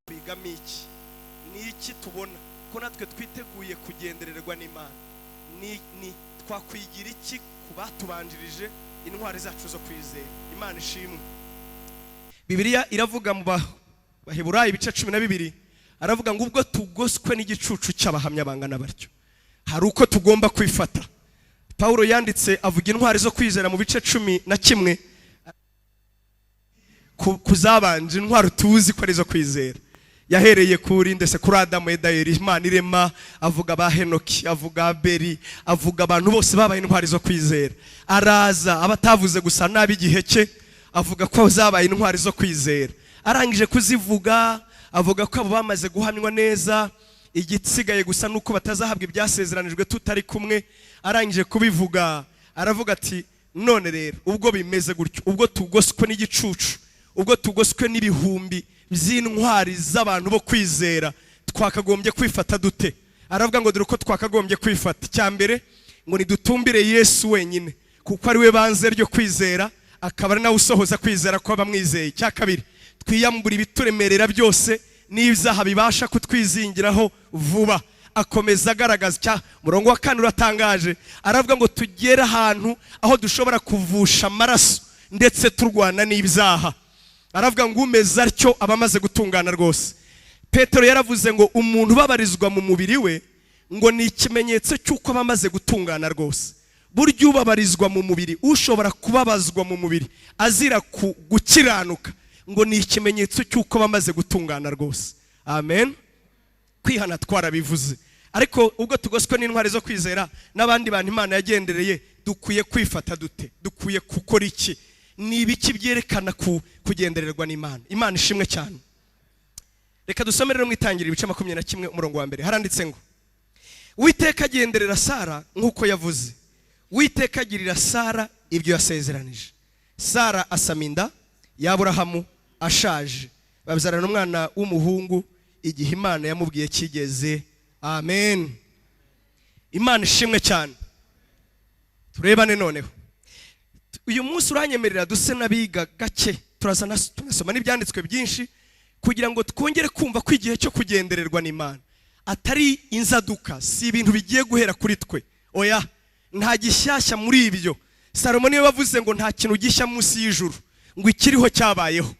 Bigamo iki? Ni iki tubona ko natwe twiteguye kugendererwa n'Imana? Ni twakwigira iki ku batubanjirije, intwari zacu zo kwizera? Imana ishimwe. Bibiliya iravuga mu Baheburayo ibice 12, aravuga ngo ubwo tugoswe n'igicucu cy'abahamya bangana batyo, hari uko tugomba kwifata. Pawulo yanditse avuga intwari zo kwizera mu bice 11, kuzabanje intwari tuzi ko ari zo kwizera. Yahereye kuri ndetse kuri Adamu, Edayeri, Imana irema, avuga ba Henoki, avuga Abeli, avuga abantu bose babaye intwari zo kwizera. Araza abatavuze gusa nabi igihe cye, avuga ko zabaye intwari zo kwizera. Arangije kuzivuga, avuga ko abo bamaze guhamywa neza, igisigaye gusa nuko batazahabwa ibyasezeranijwe tutari kumwe. Arangije kubivuga, aravuga ati none rero ubwo bimeze gutyo, ubwo tugoswe n'igicucu, ubwo tugoswe n'ibihumbi by'intwari z'abantu bo kwizera, twakagombye kwifata dute? Aravuga ngo dore uko twakagombye kwifata. Icya mbere ngo nidutumbire Yesu wenyine, kuko ari we banze ryo kwizera, akaba ari nawe usohoza kwizera kw'abamwizeye. Icya kabiri, twiyambura ibituremerera byose n'ibyaha bibasha kutwizingiraho vuba. Akomeza agaragaza cya murongo wa kane uratangaje, aravuga ngo tugere ahantu aho dushobora kuvusha amaraso ndetse turwana n'ibyaha. Aravuga ngo umeze atyo aba amaze gutungana rwose. Petero yaravuze ngo umuntu ubabarizwa mu mubiri we ngo ni ikimenyetso cy'uko aba amaze gutungana rwose. Burya ubabarizwa mu mubiri, ushobora kubabazwa mu mubiri azira gukiranuka, ngo ni ikimenyetso cy'uko aba amaze gutungana rwose. Amen. Kwihana twarabivuze, ariko ubwo tugoswe n'intwari zo kwizera n'abandi bantu Imana yagendereye, dukwiye kwifata dute? Dukwiye gukora iki? Ni ibiki byerekana kugendererwa n'Imana? Imana ishimwe cyane. Reka dusome rero mu Itangiriro ibice 21 umurongo wa mbere. Haranditse ngo Uwiteka agenderera Sara nk'uko yavuze, Uwiteka agirira Sara ibyo yasezeranije. Sara asama inda ya Aburahamu ashaje, babyarana umwana w'umuhungu igihe Imana yamubwiye kigeze. Amen. Imana ishimwe cyane. Turebane noneho uyu munsi uranyemerera duse n'abiga gake, turaza tunasoma n'ibyanditswe byinshi kugira ngo twongere kumva ko igihe cyo kugendererwa n'Imana atari inzaduka, si ibintu bigiye guhera kuri twe. Oya, nta gishyashya muri ibyo. Salomo niwe wavuze ngo nta kintu gishya munsi y'ijuru, ngo ikiriho cyabayeho.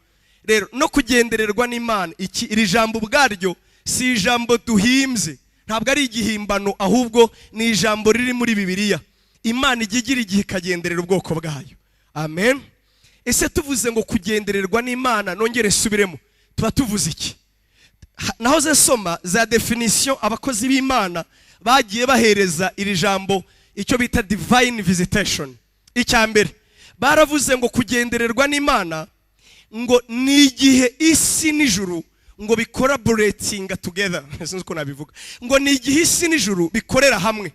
Rero no kugendererwa n'Imana, iki iri jambo ubwaryo si ijambo duhimbye, ntabwo ari igihimbano, ahubwo ni ijambo riri muri Bibiliya. Imana ijya igira igihe ikagenderera ubwoko bwayo. Amen. Ese tuvuze ngo kugendererwa n'Imana, nongere nsubiremo, tuba tuvuze iki? Nahoze soma za definition abakozi b'Imana bagiye bahereza iri jambo, icyo bita divine visitation. Icya mbere baravuze ngo kugendererwa n'Imana ngo ni igihe isi n'ijuru ngo bicollaboratinga together. Sinzi uko nabivuga, ngo ni igihe isi n'ijuru bikorera hamwe,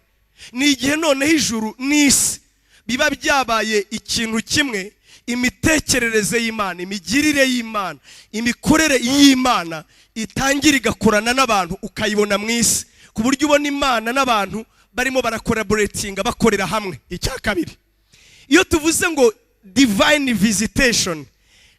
ni igihe noneho ijuru n'isi biba byabaye ikintu kimwe. Imitekerereze y'Imana, imigirire y'Imana, imikorere y'Imana itangira igakorana n'abantu, ukayibona mu isi, ku buryo ubona Imana n'abantu barimo baracollaboratinga, bakorera hamwe. Icya kabiri, iyo tuvuze ngo divine visitation,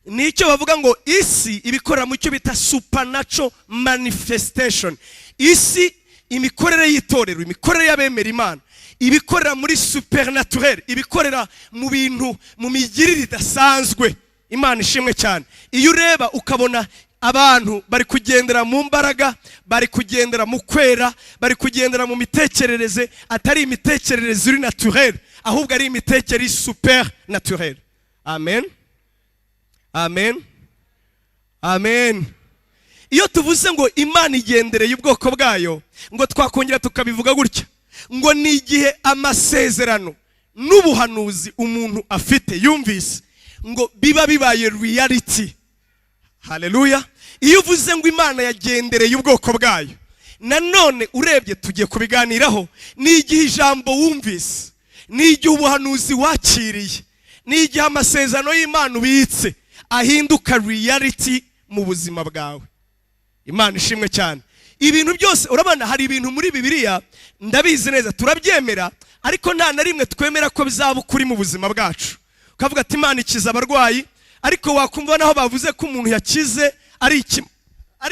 ni icyo bavuga ngo isi ibikorera mu cyo bita supernatural manifestation. Isi, imikorere y'itorero, imikorere y'abemera Imana, ibikorera muri supernatural, ibikorera mu bintu, mu migirire idasanzwe. Imana ishimwe cyane. Iyo ureba ukabona abantu bari kugendera mu mbaraga, bari kugendera mu kwera, bari kugendera mu mitekerereze atari imitekerereze iri naturel, ahubwo ari imitekerereze supernaturel. Amen, amen, amen. Iyo tuvuze ngo Imana igendereye ubwoko bwayo, ngo twakongera tukabivuga gutya, ngo ni igihe amasezerano n'ubuhanuzi umuntu afite yumvise ngo biba bibaye reality. Haleluya. Iyo uvuze ngo Imana yagendereye ubwoko bwayo, nanone urebye tugiye kubiganiraho, ni igihe ijambo wumvise, ni igihe ubuhanuzi wakiriye, ni igihe amasezerano y'Imana ubitse ahinduka reality mu buzima bwawe. Imana ishimwe cyane. Ibintu byose urabona, hari ibintu muri Bibiliya, ndabizi neza, turabyemera, ariko nta na rimwe twemera ko bizaba ukuri mu buzima bwacu. Ukavuga ati: "Imana ikiza abarwayi," ariko wakumva naho bavuze ko umuntu yakize ari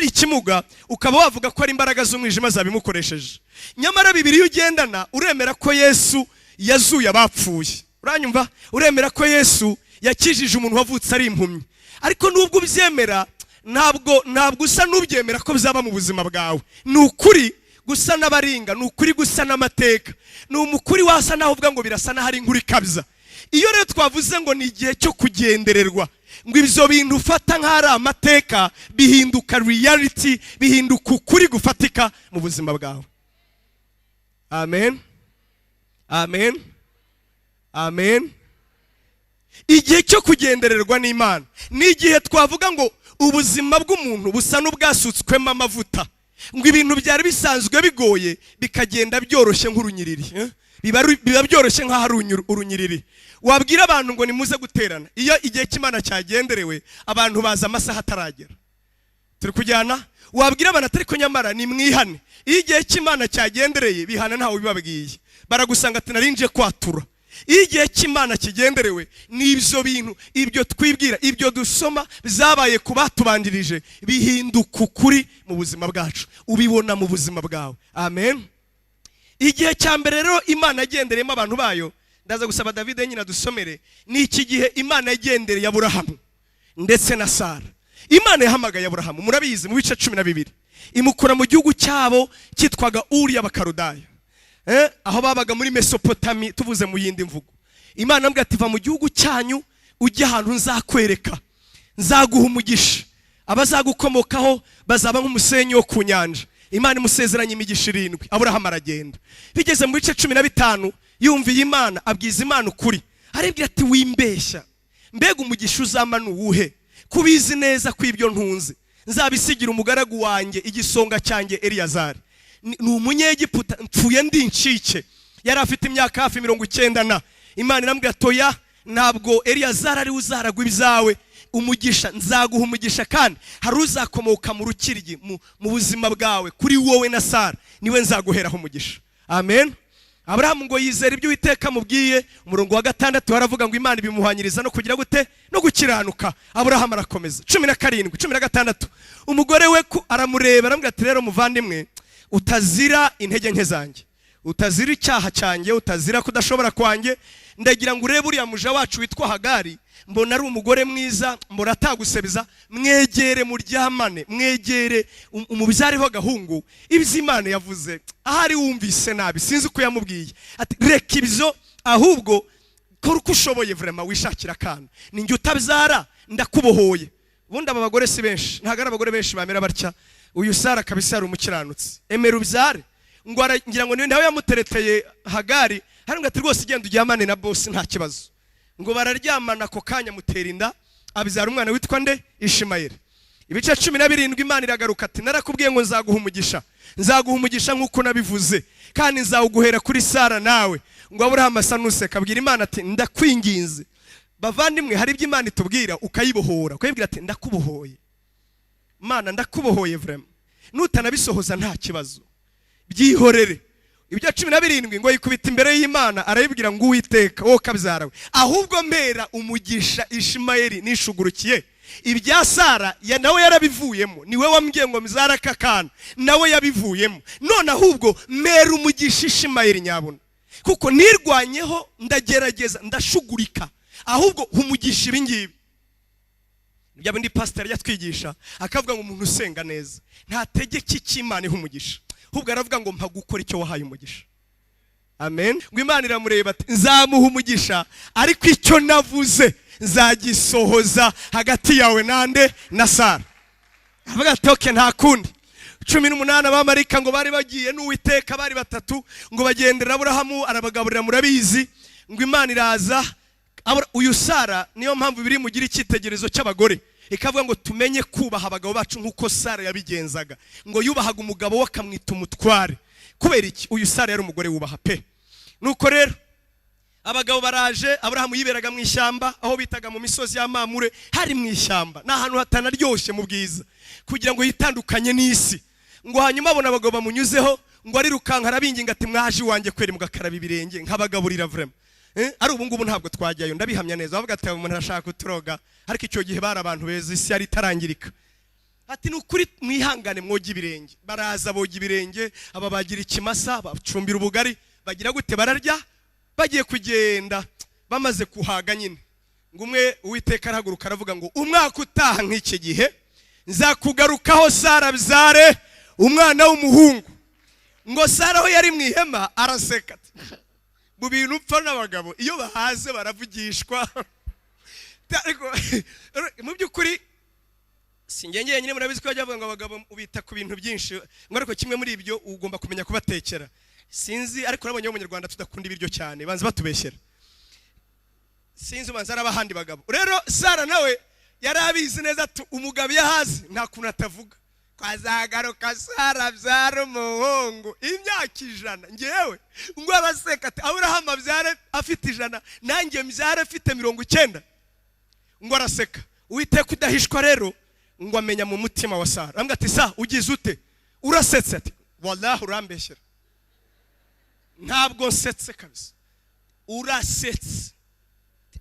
ikimuga, ukaba wavuga ko ari imbaraga z'umwijima zabimukoresheje. Nyamara Bibiliya ugendana, uremera ko Yesu yazuye abapfuye, uranyumva? Uremera ko Yesu yakijije umuntu wavutse ari impumyi, ariko nubwo ubyemera, ntabwo usa n'ubyemera ko bizaba mu buzima bwawe. Ni ukuri gusa n'abaringa, ni ukuri gusa n'amateka, ni umukuri wasa naho uvuga ngo birasa n'aho ari inkuru ikabya. Iyo rero twavuze ngo ni igihe cyo kugendererwa, ngo ibyo bintu ufata nk'aho ari amateka bihinduka reality, bihinduka ukuri gufatika mu buzima bwawe. Amen, amen, amen. Igihe cyo kugendererwa n'Imana ni igihe twavuga ngo ubuzima bw'umuntu busa n'ubwasutswemo amavuta, ngo ibintu byari bisanzwe bigoye bikagenda byoroshye nk'urunyiriri, eh? Biba byoroshye nk'aho ari urunyiriri. Wabwira abantu ngo nimuze guterana, iyo igihe cy'Imana cyagenderewe abantu baza amasaha ataragera. Turi kujyana? Wabwira abantu atari ko nyamara ni mwihane, iyo igihe cy'Imana cyagendereye bihana ntawe ubibabwiye, baragusanga ati: "Narinje kwatura." Iyo igihe cy'Imana kigenderewe, ni ibyo bintu, ibyo twibwira, ibyo dusoma byabaye ku batubanjirije bihinduka ukuri mu buzima bwacu, ubibona mu buzima bwawe. Amen. Igihe cya mbere rero Imana yagendereyemo abantu bayo, ndaza gusaba David nyine adusomere, ni iki gihe Imana yagendereye Aburahamu ndetse na Sara. Imana yahamagaye Aburahamu, murabizi, mu bice 12, imukura mu gihugu cyabo cyitwaga Uri y'Abakarudaya, aho babaga muri Mesopotami. Tuvuze mu yindi mvugo, Imana ambwira ati: "Va mu gihugu cyanyu ujye ahantu nzakwereka, nzaguha umugisha, abazagukomokaho bazaba nk'umusenyi wo ku nyanja." Imana imusezeranya imigisha irindwi. Aburahamu aragenda. Bigeze mu bice 15, yumviye Imana, abwiza Imana ukuri, aribwira ati: "Wimbeshya, mbega umugisha uzampa ni uwuhe, kubizi neza ko ibyo ntunze nzabisigira umugaragu wanjye, igisonga cyanjye Eliyazari, ni umunyegiputa, mpfuye ndi incike?" Yari afite imyaka hafi 90. Na Imana irambwira: "Toya, ntabwo Eliyazari ariwe uzaragwa ibyawe. Umugisha, nzaguha umugisha, kandi hari uzakomoka mu rukiryi, mu buzima bwawe, kuri wowe na Sara, niwe nzaguheraho umugisha." Amen. Aburahamu ngo yizera ibyo Uwiteka amubwiye. Umurongo wa 6 haravuga ngo Imana ibimuhanyiriza no kugira gute? No gukiranuka. Aburahamu arakomeza. 17, 16, umugore we aramureba, aramubwira ati: "Rero muvandimwe, utazira intege nke zanjye, utazira icyaha cyanjye, utazira kudashobora kwanjye, ndagira ngo urebe uriya muja wacu witwa Hagari. Mbona ari umugore mwiza, mbona atagusebeza. Mwegere muryamane, mwegere umubyareho agahungu." Ibyo Imana yavuze ahari wumvise nabi, sinzi uko yamubwiye, ati: "Reka ibyo, ahubwo kora uko ushoboye vraiment wishakira akana. Ni njye utabyara, ndakubohoye." Ubundi aba bagore si benshi, ntabwo ari abagore benshi bamera batya. Uyu Sara kabisa yari umukiranutsi. "Emera ubyare." Ngo ngira ngo ni nawe yamutereteye Hagari. Hari ngo ati: "Rwose igenda uryamane na bosi, nta kibazo." Ngo bararyamana, ako kanya amutera inda, abyara umwana witwa nde? Ishimayeli. Ibice 17, Imana iragaruka ati: "Narakubwiye ngo nzaguha umugisha, nzaguha umugisha nk'uko nabivuze, kandi nzawuguhera kuri Sara nawe." Ngo Aburahamu asa n'useka, abwira Imana ati: "Ndakwinginze." Bavandimwe, hari ibyo Imana itubwira ukayibohora, ukayibwira ati: "Ndakubohoye Mana, ndakubohoye vraiment, nutanabisohoza nta kibazo, byihorere." Ibyo 17, ngo yikubita imbere y'Imana, arayibwira ngo: "Uwiteka, wowe kabyara we, ahubwo mpera umugisha Ishimayeli nishugurukiye. Ibya Sara ya nawe yarabivuyemo, niwe wambwiye ngo mbyare aka kana, nawe yabivuyemo. None ahubwo mpera umugisha Ishimayeli nyabuna, kuko nirwanyeho, ndagerageza, ndashugurika. Ahubwo umugisha ibi ngibi." Bya bindi pasiteri yatwigisha, akavuga ngo umuntu usenga neza ntategeka icyo Imana iha umugisha, ahubwo aravuga ngo: "Mpa gukora icyo wahaye umugisha." Amen. Ngo Imana iramureba ati: "Nzamuha umugisha, ariko icyo navuze nzagisohoza hagati yawe nande? Na Sara." Avuga ati: "Okay, nta kundi." 18, abamarayika ngo bari bagiye n'Uwiteka, bari batatu, ngo bagendera Aburahamu, arabagaburira, murabizi. Ngo Imana iraza. Uyu Sara, niyo mpamvu biri mugire icyitegererezo cy'abagore, ikavuga ngo tumenye kubaha abagabo bacu nk'uko Sara yabigenzaga. Ngo yubahaga umugabo we, akamwita umutware. Kubera iki? Uyu Sara yari umugore wubaha pe. Nuko rero abagabo baraje. Aburahamu yiberaga mu ishyamba, aho bitaga mu misozi ya Mamure, hari mu ishyamba, ni ahantu hatanaryoshye mu bwiza, kugira ngo yitandukanye n'isi. Ngo hanyuma abona abagabo bamunyuzeho, ngo arirukanka arabinginga ati: "Mwaje iwanjye kweri mugakaraba ibirenge, nkabagaburira." Vraiment, ari ubu ngubu ntabwo twajyayo, ndabihamya neza. Bavuga ati: "Umuntu arashaka kuturoga." Ariko icyo gihe bari abantu beza, isi yari itarangirika. Ati: "Ni ukuri mwihangane mwoge ibirenge." Baraza boga ibirenge, aba bagira ikimasa, bacumbira ubugari, bagira gute, bararya. Bagiye kugenda, bamaze kuhaga nyine, ngo umwe, Uwiteka arahaguruka aravuga ngo: "Umwaka utaha nk'iki gihe nzakugarukaho, Sara byare umwana w'umuhungu." Ngo Sara aho yari mu ihema araseka ati: "Mu bintu upfa n'abagabo, iyo bahaze baravugishwa." Ariko mu by'ukuri si njye njyenyine. Murabizi ko bajya bavuga ngo abagabo ubita ku bintu byinshi, ngo ariko kimwe muri ibyo ugomba kumenya kubatekera. Sinzi, ariko urabonye Abanyarwanda tudakunda ibiryo cyane, banza batubeshyera. Sinzi, ubanza ari abahandi bagabo. Rero Sara nawe yari abizi neza ati umugabo iyo ahaze nta kuntu atavuga ko azagaruka Sara abyara umuhungu imyaka 100. Ngewe ngo araseka ati: "Aburahamu abyare afite 100, nanjye mbyare afite 90." Ngo araseka. Uwiteka udahishwa rero ngo amenya mu mutima wa Sara, arambwira ati: "Sa ugize ute, urasetse?" Ati: "Wallahi urambeshyera, ntabwo nsetse kabisa." "Urasetse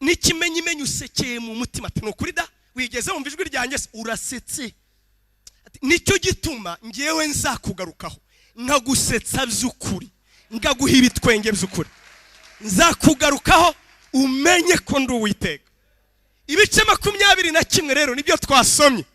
n'ikimenyimenyi, usekeye mu mutima." Ati: "Ni ukuri da, wigeze wumva ijwi ryanjye se? Urasetse." Ati: "Nicyo gituma ngewe nzakugarukaho nkagusetsa by'ukuri, ngaguha ibitwenge by'ukuri. Nzakugarukaho umenye ko ndi Uwiteka." Ibice 21 rero nibyo twasomye.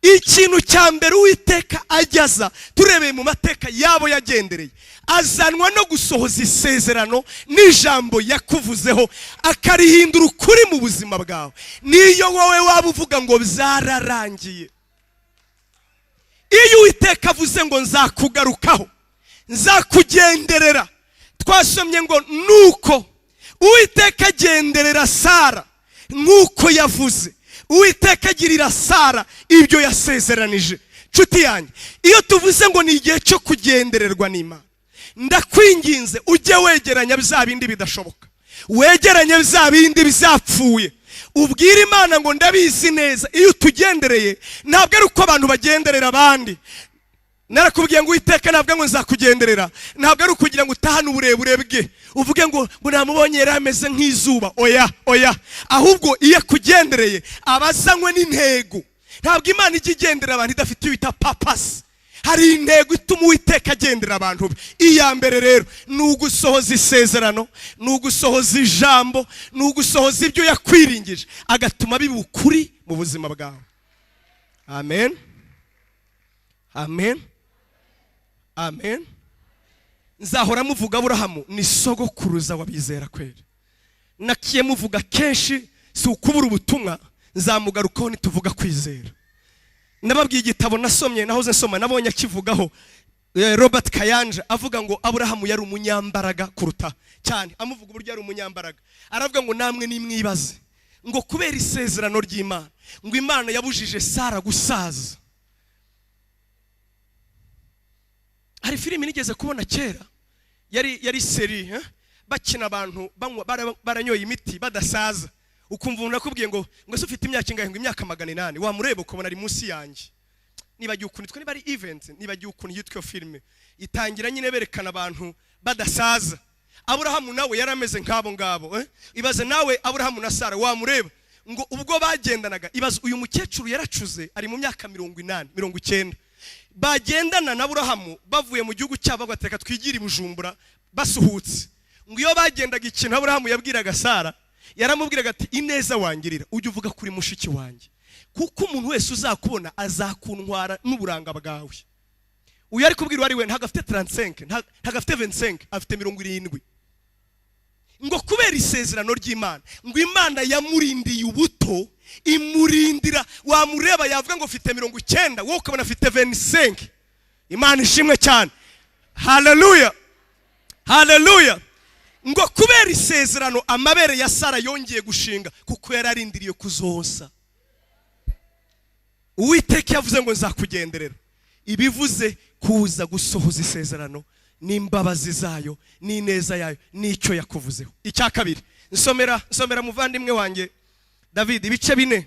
Ikintu cya mbere Uwiteka ajyaza, turebeye mu mateka yabo yagendereye, azanwa no gusohoza isezerano n'ijambo yakuvuzeho, akarihindura ukuri mu buzima bwawe, niyo wowe waba uvuga ngo byararangiye. Iyo Uwiteka avuze ngo nzakugarukaho, nzakugenderera, twasomye ngo nuko Uwiteka agenderera Sara nk'uko yavuze, Uwiteka agirira Sara ibyo yasezeranije. Nshuti yanjye, iyo tuvuze ngo ni igihe cyo kugendererwa n'Imana, ndakwinginze ujye wegeranya bya bindi bidashoboka, wegeranye bya bindi bizapfuye, ubwire Imana ngo: "Ndabizi neza, iyo utugendereye ntabwo ari uko abantu bagenderera abandi." Narakubwiye ngo Uwiteka ntabwo ngo nzakugenderera, ntabwo ari ukugira ngo utahane uburebure bwe, uvuge ngo namubonye yari ameze nk'izuba. Oya, oya, ahubwo iyo akugendereye aba azanywe n'intego. Ntabwo Imana ijya igendera abantu idafite iyo bita purpose. Hari intego ituma Uwiteka agendera abantu be. Iya mbere rero ni ugusohoza isezerano, ni ugusohoza ijambo, ni ugusohoza ibyo yakwiringije, agatuma biba ukuri mu buzima bwawe. Amen, amen, amen. Nzahora muvuga Aburahamu ni sogokuruza wabizera kweri. Nakiye muvuga kenshi, si ukubura ubutumwa, nzamugarukaho nituvuga kwizera. Nababwiye igitabo nasomye, nahoze nsoma, nabonye akivugaho, Robert Kayanja avuga ngo Aburahamu yari umunyambaraga kuruta cyane. Amuvuga uburyo yari umunyambaraga, aravuga ngo namwe nimwibaze ngo kubera isezerano ry'Imana, ngo Imana yabujije Sara gusaza. Hari filimi nigeze kubona kera, yari série, bakina abantu banywa, baranyoye imiti badasaza. Ukumva umuntu akubwiye ngo ese ufite imyaka ingahe? Ngo imyaka 800. Wamureba ukabona ari munsi yanjye. Nibagiwe ukuntu yitwa, niba ari event, nibagiwe ukuntu yitwa iyo filime. Itangira nyine berekana abantu badasaza. Aburahamu nawe yari ameze nk'abo ngabo, eh? Ibaze nawe Aburahamu na Sara, wamureba ngo ubwo bagendanaga, ibaze uyu mukecuru yaracuze, ari mu myaka 80, 90, bagendana na Aburahamu bavuye mu gihugu cyabo, bagateka twigire i Bujumbura basuhutse. Ngo iyo bagendaga, ikintu Aburahamu yabwiraga Sara, yaramubwiraga ati: "Ineza wangirira, ujye uvuga kuri mushiki wanjye, kuko umuntu wese uzakubona azakuntwara n'uburanga bwawe." Uyu ari kubwira uwo ari we ntabwo afite 35, ntabwo afite 25, afite 70. Ngo kubera isezerano ry'Imana, ngo Imana yamurindiye ubuto, imurindira. Wamureba yavuga ngo ufite 90, wowe ukabona afite 25. Imana ishimwe cyane, haleluya, haleluya. Ngo kubera isezerano, amabere ya Sara yongeye gushinga, kuko yari arindiriye kuzosa. Uwiteka yavuze ngo nzakugenderera, ibivuze kuza gusohoza isezerano n'imbabazi zayo n'ineza yayo n'icyo yakuvuzeho. Icya kabiri, nsomera muvandimwe wanjye David, ibice 4,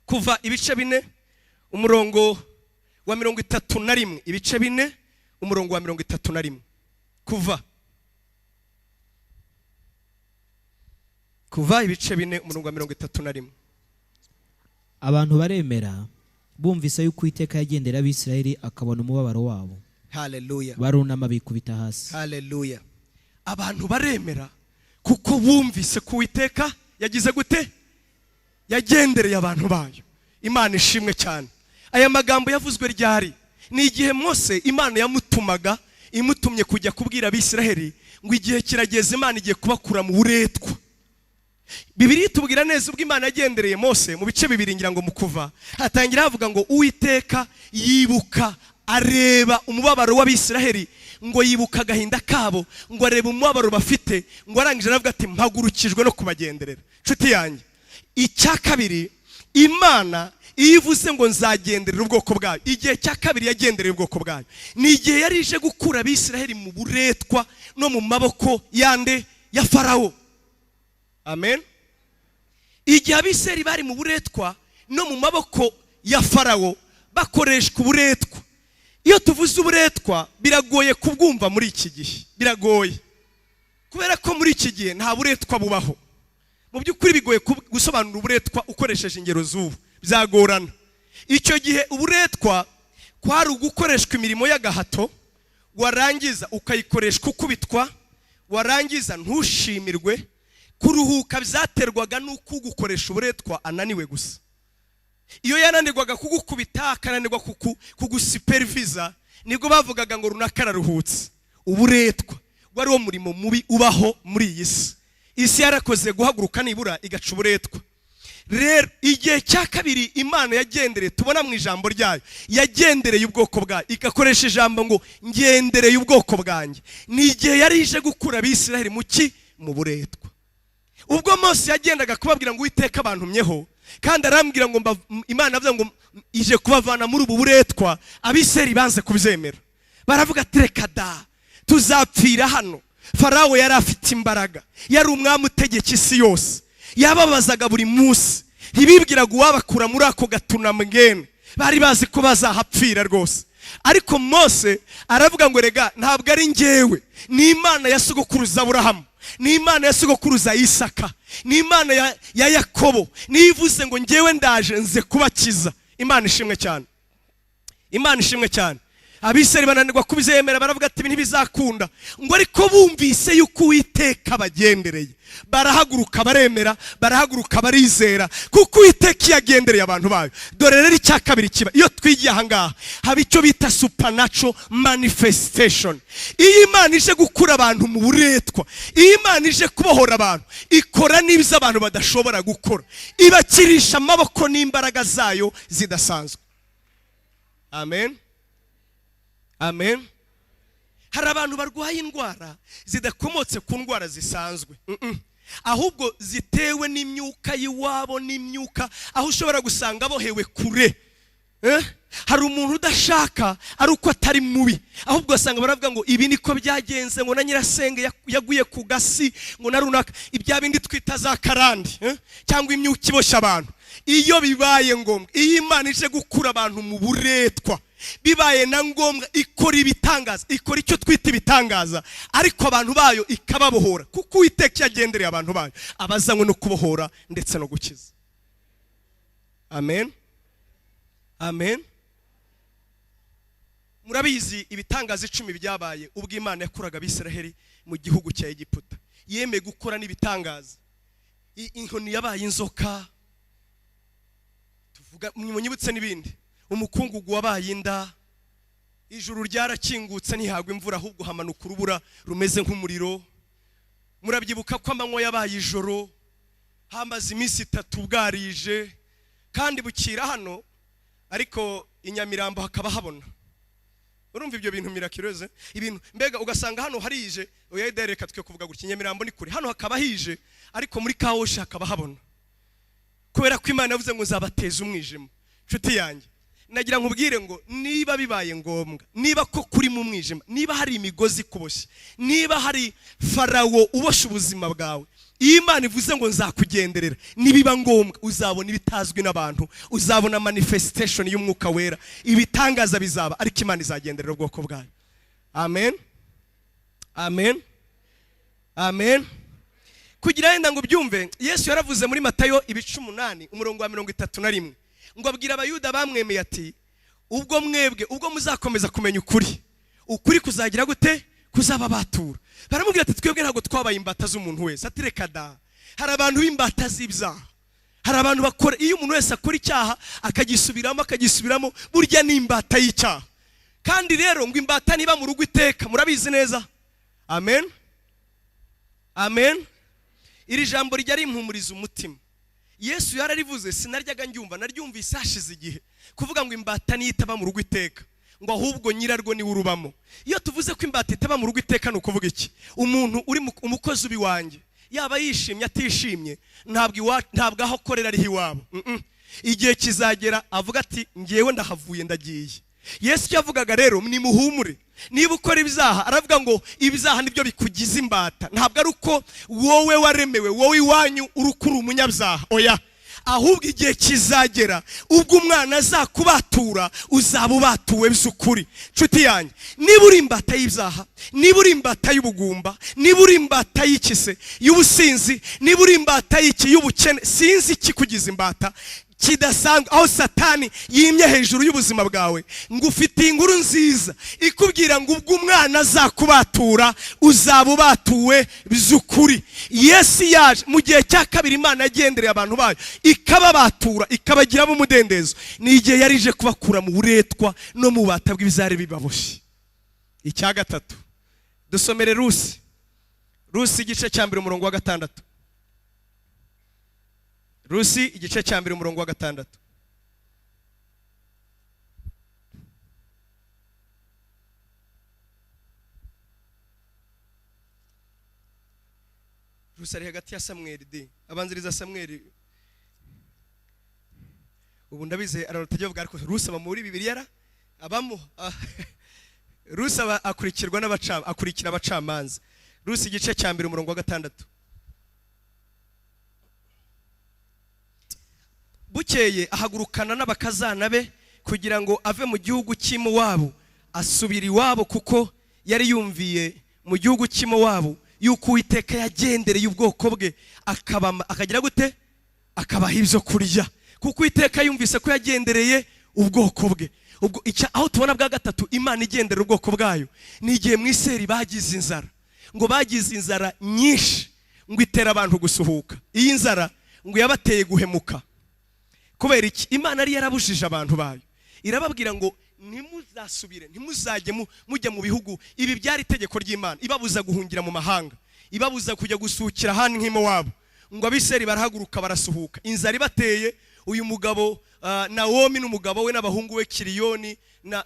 kuva ibice 4, umurongo wa 31, ibice 4 umurongo wa 31. Kuva ibice 4 umurongo wa 31. Abantu baremera bumvise yuko Uwiteka yagendera Abisirayeli akabona umubabaro wabo. Haleluya. Barunama bikubita hasi. Haleluya. Abantu baremera kuko bumvise ko Uwiteka yagize gute? Yagendereye abantu bayo. Imana ishimwe cyane. Aya magambo yavuzwe ryari? Ni igihe Mose Imana yamutumaga, imutumye kujya kubwira Abisirayeli ngo igihe kirageze, Imana igiye kubakura mu buretwa. Bibiliya itubwira neza ubwo Imana yagendereye Mose mu bice 2 ngira ngo mu Kuva, hatangira havuga ngo Uwiteka yibuka areba umubabaro w'Abisirayeli, ngo yibuka agahinda kabo, ngo areba umubabaro bafite, ngo arangije aravuga ati mpagurukijwe no kubagenderera. Nshuti yanjye, icya kabiri Imana iyo ivuze ngo nzagenderera ubwoko bwayo, igihe cya kabiri yagendereye ubwoko bwayo ni igihe yari ije gukura Abisirayeli mu buretwa no mu maboko yande? Ya Farawo. Amen. Igihe Abisirayeli bari mu buretwa no mu maboko ya Farawo bakoreshwa uburetwa. Iyo tuvuze uburetwa biragoye kubwumva muri iki gihe, biragoye kubera ko muri iki gihe nta buretwa bubaho. Mu by'ukuri bigoye gusobanura uburetwa ukoresheje ingero z'ubu, byagorana. Icyo gihe uburetwa kwari ugukoreshwa imirimo y'agahato, warangiza ukayikoreshwa ukubitwa, warangiza ntushimirwe. Kuruhuka byaterwaga n'uko ugukoresha uburetwa ananiwe gusa. Iyo yananirwaga kugukubita, akananirwa kugusupervisa, nibwo bavugaga ngo runaka araruhutse. Uburetwa wari wo murimo mubi ubaho muri iyi si. Isi yarakoze guhaguruka nibura igaca uburetwa. Rero igihe cya kabiri Imana yagendereye, tubona mu ijambo ryayo, yagendereye ubwoko bwayo, igakoresha ijambo ngo ngendereye ubwoko bwanjye, ni igihe yari ije gukura Abisirayeli mu ki? Mu buretwa. Ubwo Mose yagendaga kubabwira ngo Uwiteka abantumyeho, kandi arambwira ngo Imana avuga ngo ije kubavana muri ubu buretwa, Abisirayeli banze kubyemera. Baravuga ati reka da, tuzapfira hano. Farawo yari afite imbaraga, yari umwami utegeka isi yose, yababazaga buri munsi, ntibibwiraga uwabakura muri ako gatunamwene, bari bazi ko bazahapfira rwose. Ariko Mose aravuga ngo rega ntabwo ari njyewe, ni Imana ya sogokuruza Aburahamu, ni Imana ya sogokuruza Isaka, ni Imana ya Yakobo, nivuze ngo njyewe ndaje nze kubakiza. Imana ishimwe cyane. Imana ishimwe cyane. Abisirayeli bananirwa kubyemera, baravuga ati ibi ntibizakunda. Ngo ariko bumvise yuko Uwiteka bagendereye, barahaguruka baremera, barahaguruka barizera, kuko Uwiteka yagendereye abantu bayo. Dore rero icya kabiri kiba iyo twigiye aha ngaha, haba icyo bita supernatural manifestation. Iyo Imana ije gukura abantu mu buretwa, iyo Imana ije kubohora abantu, ikora n'ibyo abantu badashobora gukora, ibakirisha amaboko n'imbaraga zayo zidasanzwe. Amen. Amen. Hari abantu barwaye indwara zidakomotse ku ndwara zisanzwe, ahubwo zitewe n'imyuka y'iwabo, n'imyuka aho ushobora gusanga bohewe kure. Hari umuntu udashaka ari uko atari mubi, ahubwo asanga baravuga ngo ibi niko byagenze, ngo na nyirasenge yaguye ku gasi, ngo na runaka, ibya bindi twita za karandi, cyangwa imyuka iboshya abantu. Iyo bibaye ngombwa, iyo Imana ije gukura abantu mu buretwa, bibaye na ngombwa ikora ibitangaza, ikora icyo twita ibitangaza, ariko abantu bayo ikababohora, kuko Uwiteka yagendereye abantu bayo, abazanywe no kubohora ndetse no gukiza. Amen. Amen. Murabizi ibitangaza 10 byabaye ubwo Imana yakuraga Abisiraheli mu gihugu cya Egiputa. Yemeye gukora n'ibitangaza. Inkoni yabaye inzoka, tuvuga munyibutse n'ibindi. Umukungugu wabaye inda, ijuru ryarakingutse ntihagwa imvura ahubwo hamanuka urubura rumeze nk'umuriro. Murabyibuka ko amanywa yabaye ijoro, hamaze iminsi 3 bwarije, kandi bukira hano ariko i Nyamirambo hakaba habona. Urumva ibyo bintu miraculous, ibintu mbega ugasanga hano harije, oya reka twe kuvuga gutya, Nyamirambo ni kure, hano hakaba hije ariko muri Kawoshi hakaba habona, kubera ko Imana yavuze ngo nzabateza umwijima. Nshuti yanjye, Nagira nkubwire ngo niba bibaye ngombwa, niba ko kuri mu mwijima, niba hari imigozi ikuboshye, niba hari Farawo uboshye ubuzima bwawe, iyo Imana ivuze ngo nzakugenderera, nibiba ngombwa uzabona ibitazwi n'abantu, uzabona manifestation y'umwuka wera, ibitangaza bizaba, ariko Imana izagenderera ubwoko bwayo. Amen, amen, amen. Kugira yenda ngo byumve, Yesu yaravuze muri Matayo ibice 8 umurongo wa 31 ngo abwira Abayuda bamwemeye ati ubwo mwebwe ubwo muzakomeza kumenya ukuri, ukuri kuzagira gute? Kuzababatura. Baramubwira ati twebwe ntabwo twabaye imbata z'umuntu wese. Ati reka da, hari abantu b'imbata z'ibyaha, hari abantu bakora, iyo umuntu wese akora icyaha akagisubiramo akagisubiramo, burya ni imbata y'icyaha. Kandi rero ngo imbata niba mu rugo iteka, murabizi neza. Amen, amen. Iri jambo rijya rimpumuriza umutima. Yesu yararivuze, sinaryaga ndyumva, naryumvise hashize igihe. Kuvuga ngo imbata niyo itaba mu rugo iteka, ngo ahubwo nyirarwo niwe urubamo. Iyo tuvuze ko imbata itaba mu rugo iteka ni ukuvuga iki? Umuntu uri umukozi ubi wanjye, yaba yishimye atishimye, ntabwo aho akorera ari iwabo. Igihe kizagera avuga ati ngewe ndahavuye ndagiye. Yesu icyo yavugaga rero ni muhumure. Niba ukora ibyaha, aravuga ngo ibyaha nibyo bikugize imbata. Ntabwo ari uko wowe waremewe, wowe iwanyu urukuri umunyabyaha, oya. Ahubwo igihe kizagera ubwo umwana azakubatura, uzaba ubatuwe by'ukuri. Nshuti yanjye, niba uri imbata y'ibyaha, niba uri imbata y'ubugumba, niba uri imbata y'ikise y'ubusinzi, niba uri imbata y'iki y'ubukene, sinzi ikikugize imbata kidasanzwe, aho Satani yimye hejuru y'ubuzima bwawe, ngo ufite inkuru nziza ikubwira ngo ubwo umwana azakubatura uzaba ubatuwe by'ukuri. Yesu yaje mu gihe cya kabiri, Imana yagendereye abantu bayo ikababatura, ikabagiramo umudendezo. Ni igihe yarije kubakura mu buretwa no mu bubata bw'ibizari bibaboshye. Icya gatatu, dusomere Rusi. Rusi igice cya 1 umurongo wa 6. Rusi igice cya 1 umurongo wa 6. Rusi ari hagati ya Samweli d abanziriza Samweli. Ubu ndabize ararutagiye vuga, ariko Rusi aba muri Bibiliya abamo. Rusi aba akurikirwa n'abacama, akurikira abacamanza. Rusi igice cya 1 umurongo wa 6. Bukeye ahagurukana n'abakazana be kugira ngo ave mu gihugu cy'Imowabu asubira iwabo, kuko yari yumviye mu gihugu cy'Imowabu yuko Uwiteka yagendereye ubwoko bwe akagira gute? Akabaha ibyo kurya. Kuko Uwiteka yumvise ko yagendereye ubwoko bwe. Ubwo aho tubona bwa gatatu Imana igendera ubwoko bwayo ni igihe mu Iseri bagize inzara. Ngo bagize inzara nyinshi, ngo itera abantu gusuhuka. Iyi nzara ngo yabateye guhemuka. Kubera iki? Imana yari yarabujije abantu bayo, irababwira ngo ntimuzasubire, ntimuzajye mujya mu bihugu. Ibi byari itegeko ry'Imana, ibabuza guhungira mu mahanga, ibabuza kujya gusukira ahandi nk'Imowabu. Ngo Abiseri barahaguruka barasuhuka. Inzara ibateye, uyu mugabo Nawomi n'umugabo we n'abahungu we Kiriyoni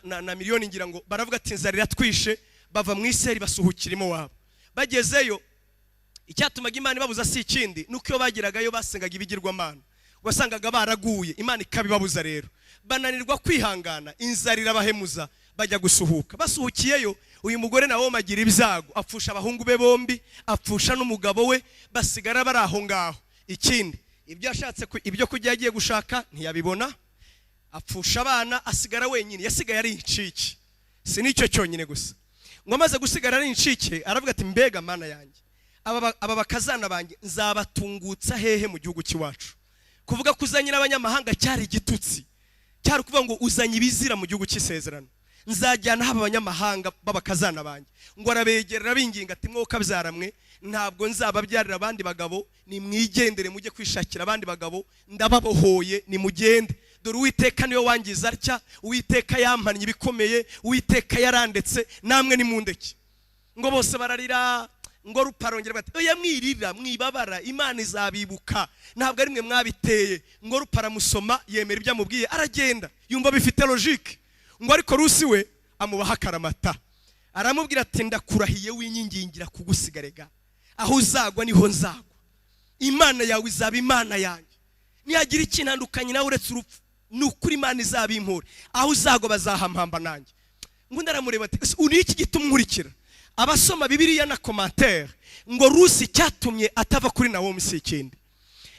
na Miliyoni ngira ngo baravuga ati inzara iratwishe, bava mu Iseri basuhukira Imowabu. Bagezeyo, icyatumaga Imana ibabuza si ikindi, nuko iyo bageragayo basengaga ibigirwamana, wasangaga baraguye, Imana ikabibabuza. Rero bananirwa kwihangana, inzara irabahemuza, bajya gusuhuka. Basuhukiyeyo, uyu mugore Nawomi agira ibyago, apfusha abahungu be bombi, apfusha n'umugabo we, basigara bari aho ngaho. Ikindi, ibyo yashatse ibyo kujya yagiye gushaka ntiyabibona, apfusha abana, asigara wenyine, yasigaye ari incike. Si nicyo cyonyine gusa, ngo amaze gusigara ari incike aravuga ati mbega Mana yanjye, aba bakazana banjye nzabatungutsa hehe mu gihugu cy'iwacu? Kuvuga ko uzanye n'abanyamahanga cyari igitutsi, cyari kuvuga ngo uzanye ibizira mu gihugu cy'isezerano. Nzajyana haba abanyamahanga b'abakazana banjye. Ngo arabegera arabinginga ati mwoka byaramwe, ntabwo nzababyarira abandi bagabo, nimwigendere mujye kwishakira abandi bagabo, ndababohoye nimugende. Dore Uwiteka niwe wangiza atya, Uwiteka yampannye ibikomeye, Uwiteka yarandetse, namwe nimundeke. Ngo bose bararira, ngo ruparongera bati oya mwirira mwibabara, Imana izabibuka, ntabwo ari mwe mwabiteye. Ngo ruparamusoma yemera ibyo amubwiye, aragenda yumva bifite logique. Ngo ariko Rusi we amubaha akaramata, aramubwira ati ndakurahiye winyingingira kugusigarega, aho uzagwa niho nzagwa, Imana yawe izaba Imana yanjye, nihagira ikintandukanye nawe uretse urupfu Ni ukuri, Imana izabimpura, aho uzagwa bazahampamba nanjye. Ngo undi aramureba ati: "Ese uri iki gituma unkurikira?" Abasoma Bibiliya na commentaire ngo Rusi icyatumye atava kuri Nawomi si ikindi.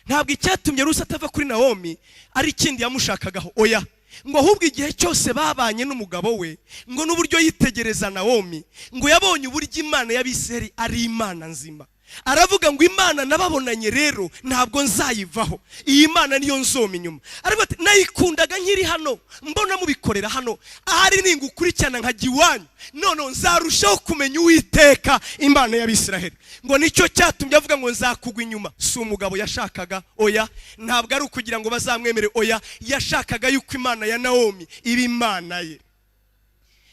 Ntabwo icyatumye Rusi atava kuri Nawomi ari ikindi yamushakagaho, oya. Ngo ahubwo igihe cyose babanye n'umugabo we, ngo n'uburyo yitegereza Nawomi, ngo yabonye uburyo Imana y'Abisirayeli ari Imana nzima. Aravuga ngo: "Imana nababonanye rero ntabwo nzayivaho, iyi Mana niyo nzoma inyuma." Aravuga ati: "Nayikundaga nkiri hano, mbona mubikorera hano, ahari ningukurikirana nkajya iwanyu, none nzarushaho kumenya Uwiteka Imana y'Abisiraheli." Ngo nicyo cyatumye avuga ngo: "Nzakugwa inyuma." Si umugabo yashakaga, oya. Ntabwo ari ukugira ngo bazamwemere, oya. Yashakaga yuko Imana ya Nawomi iba Imana ye.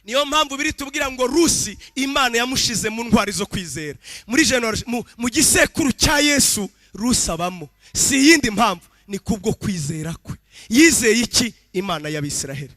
Niyo mpamvu biri tubwira ngo Rusi Imana yamushize mu ntwari zo kwizera muri mu gisekuru cya Yesu. Rusi abamo, si iyindi mpamvu, ni kubwo kwizera kwe. Yizeye iki? Imana y'Abisiraheli.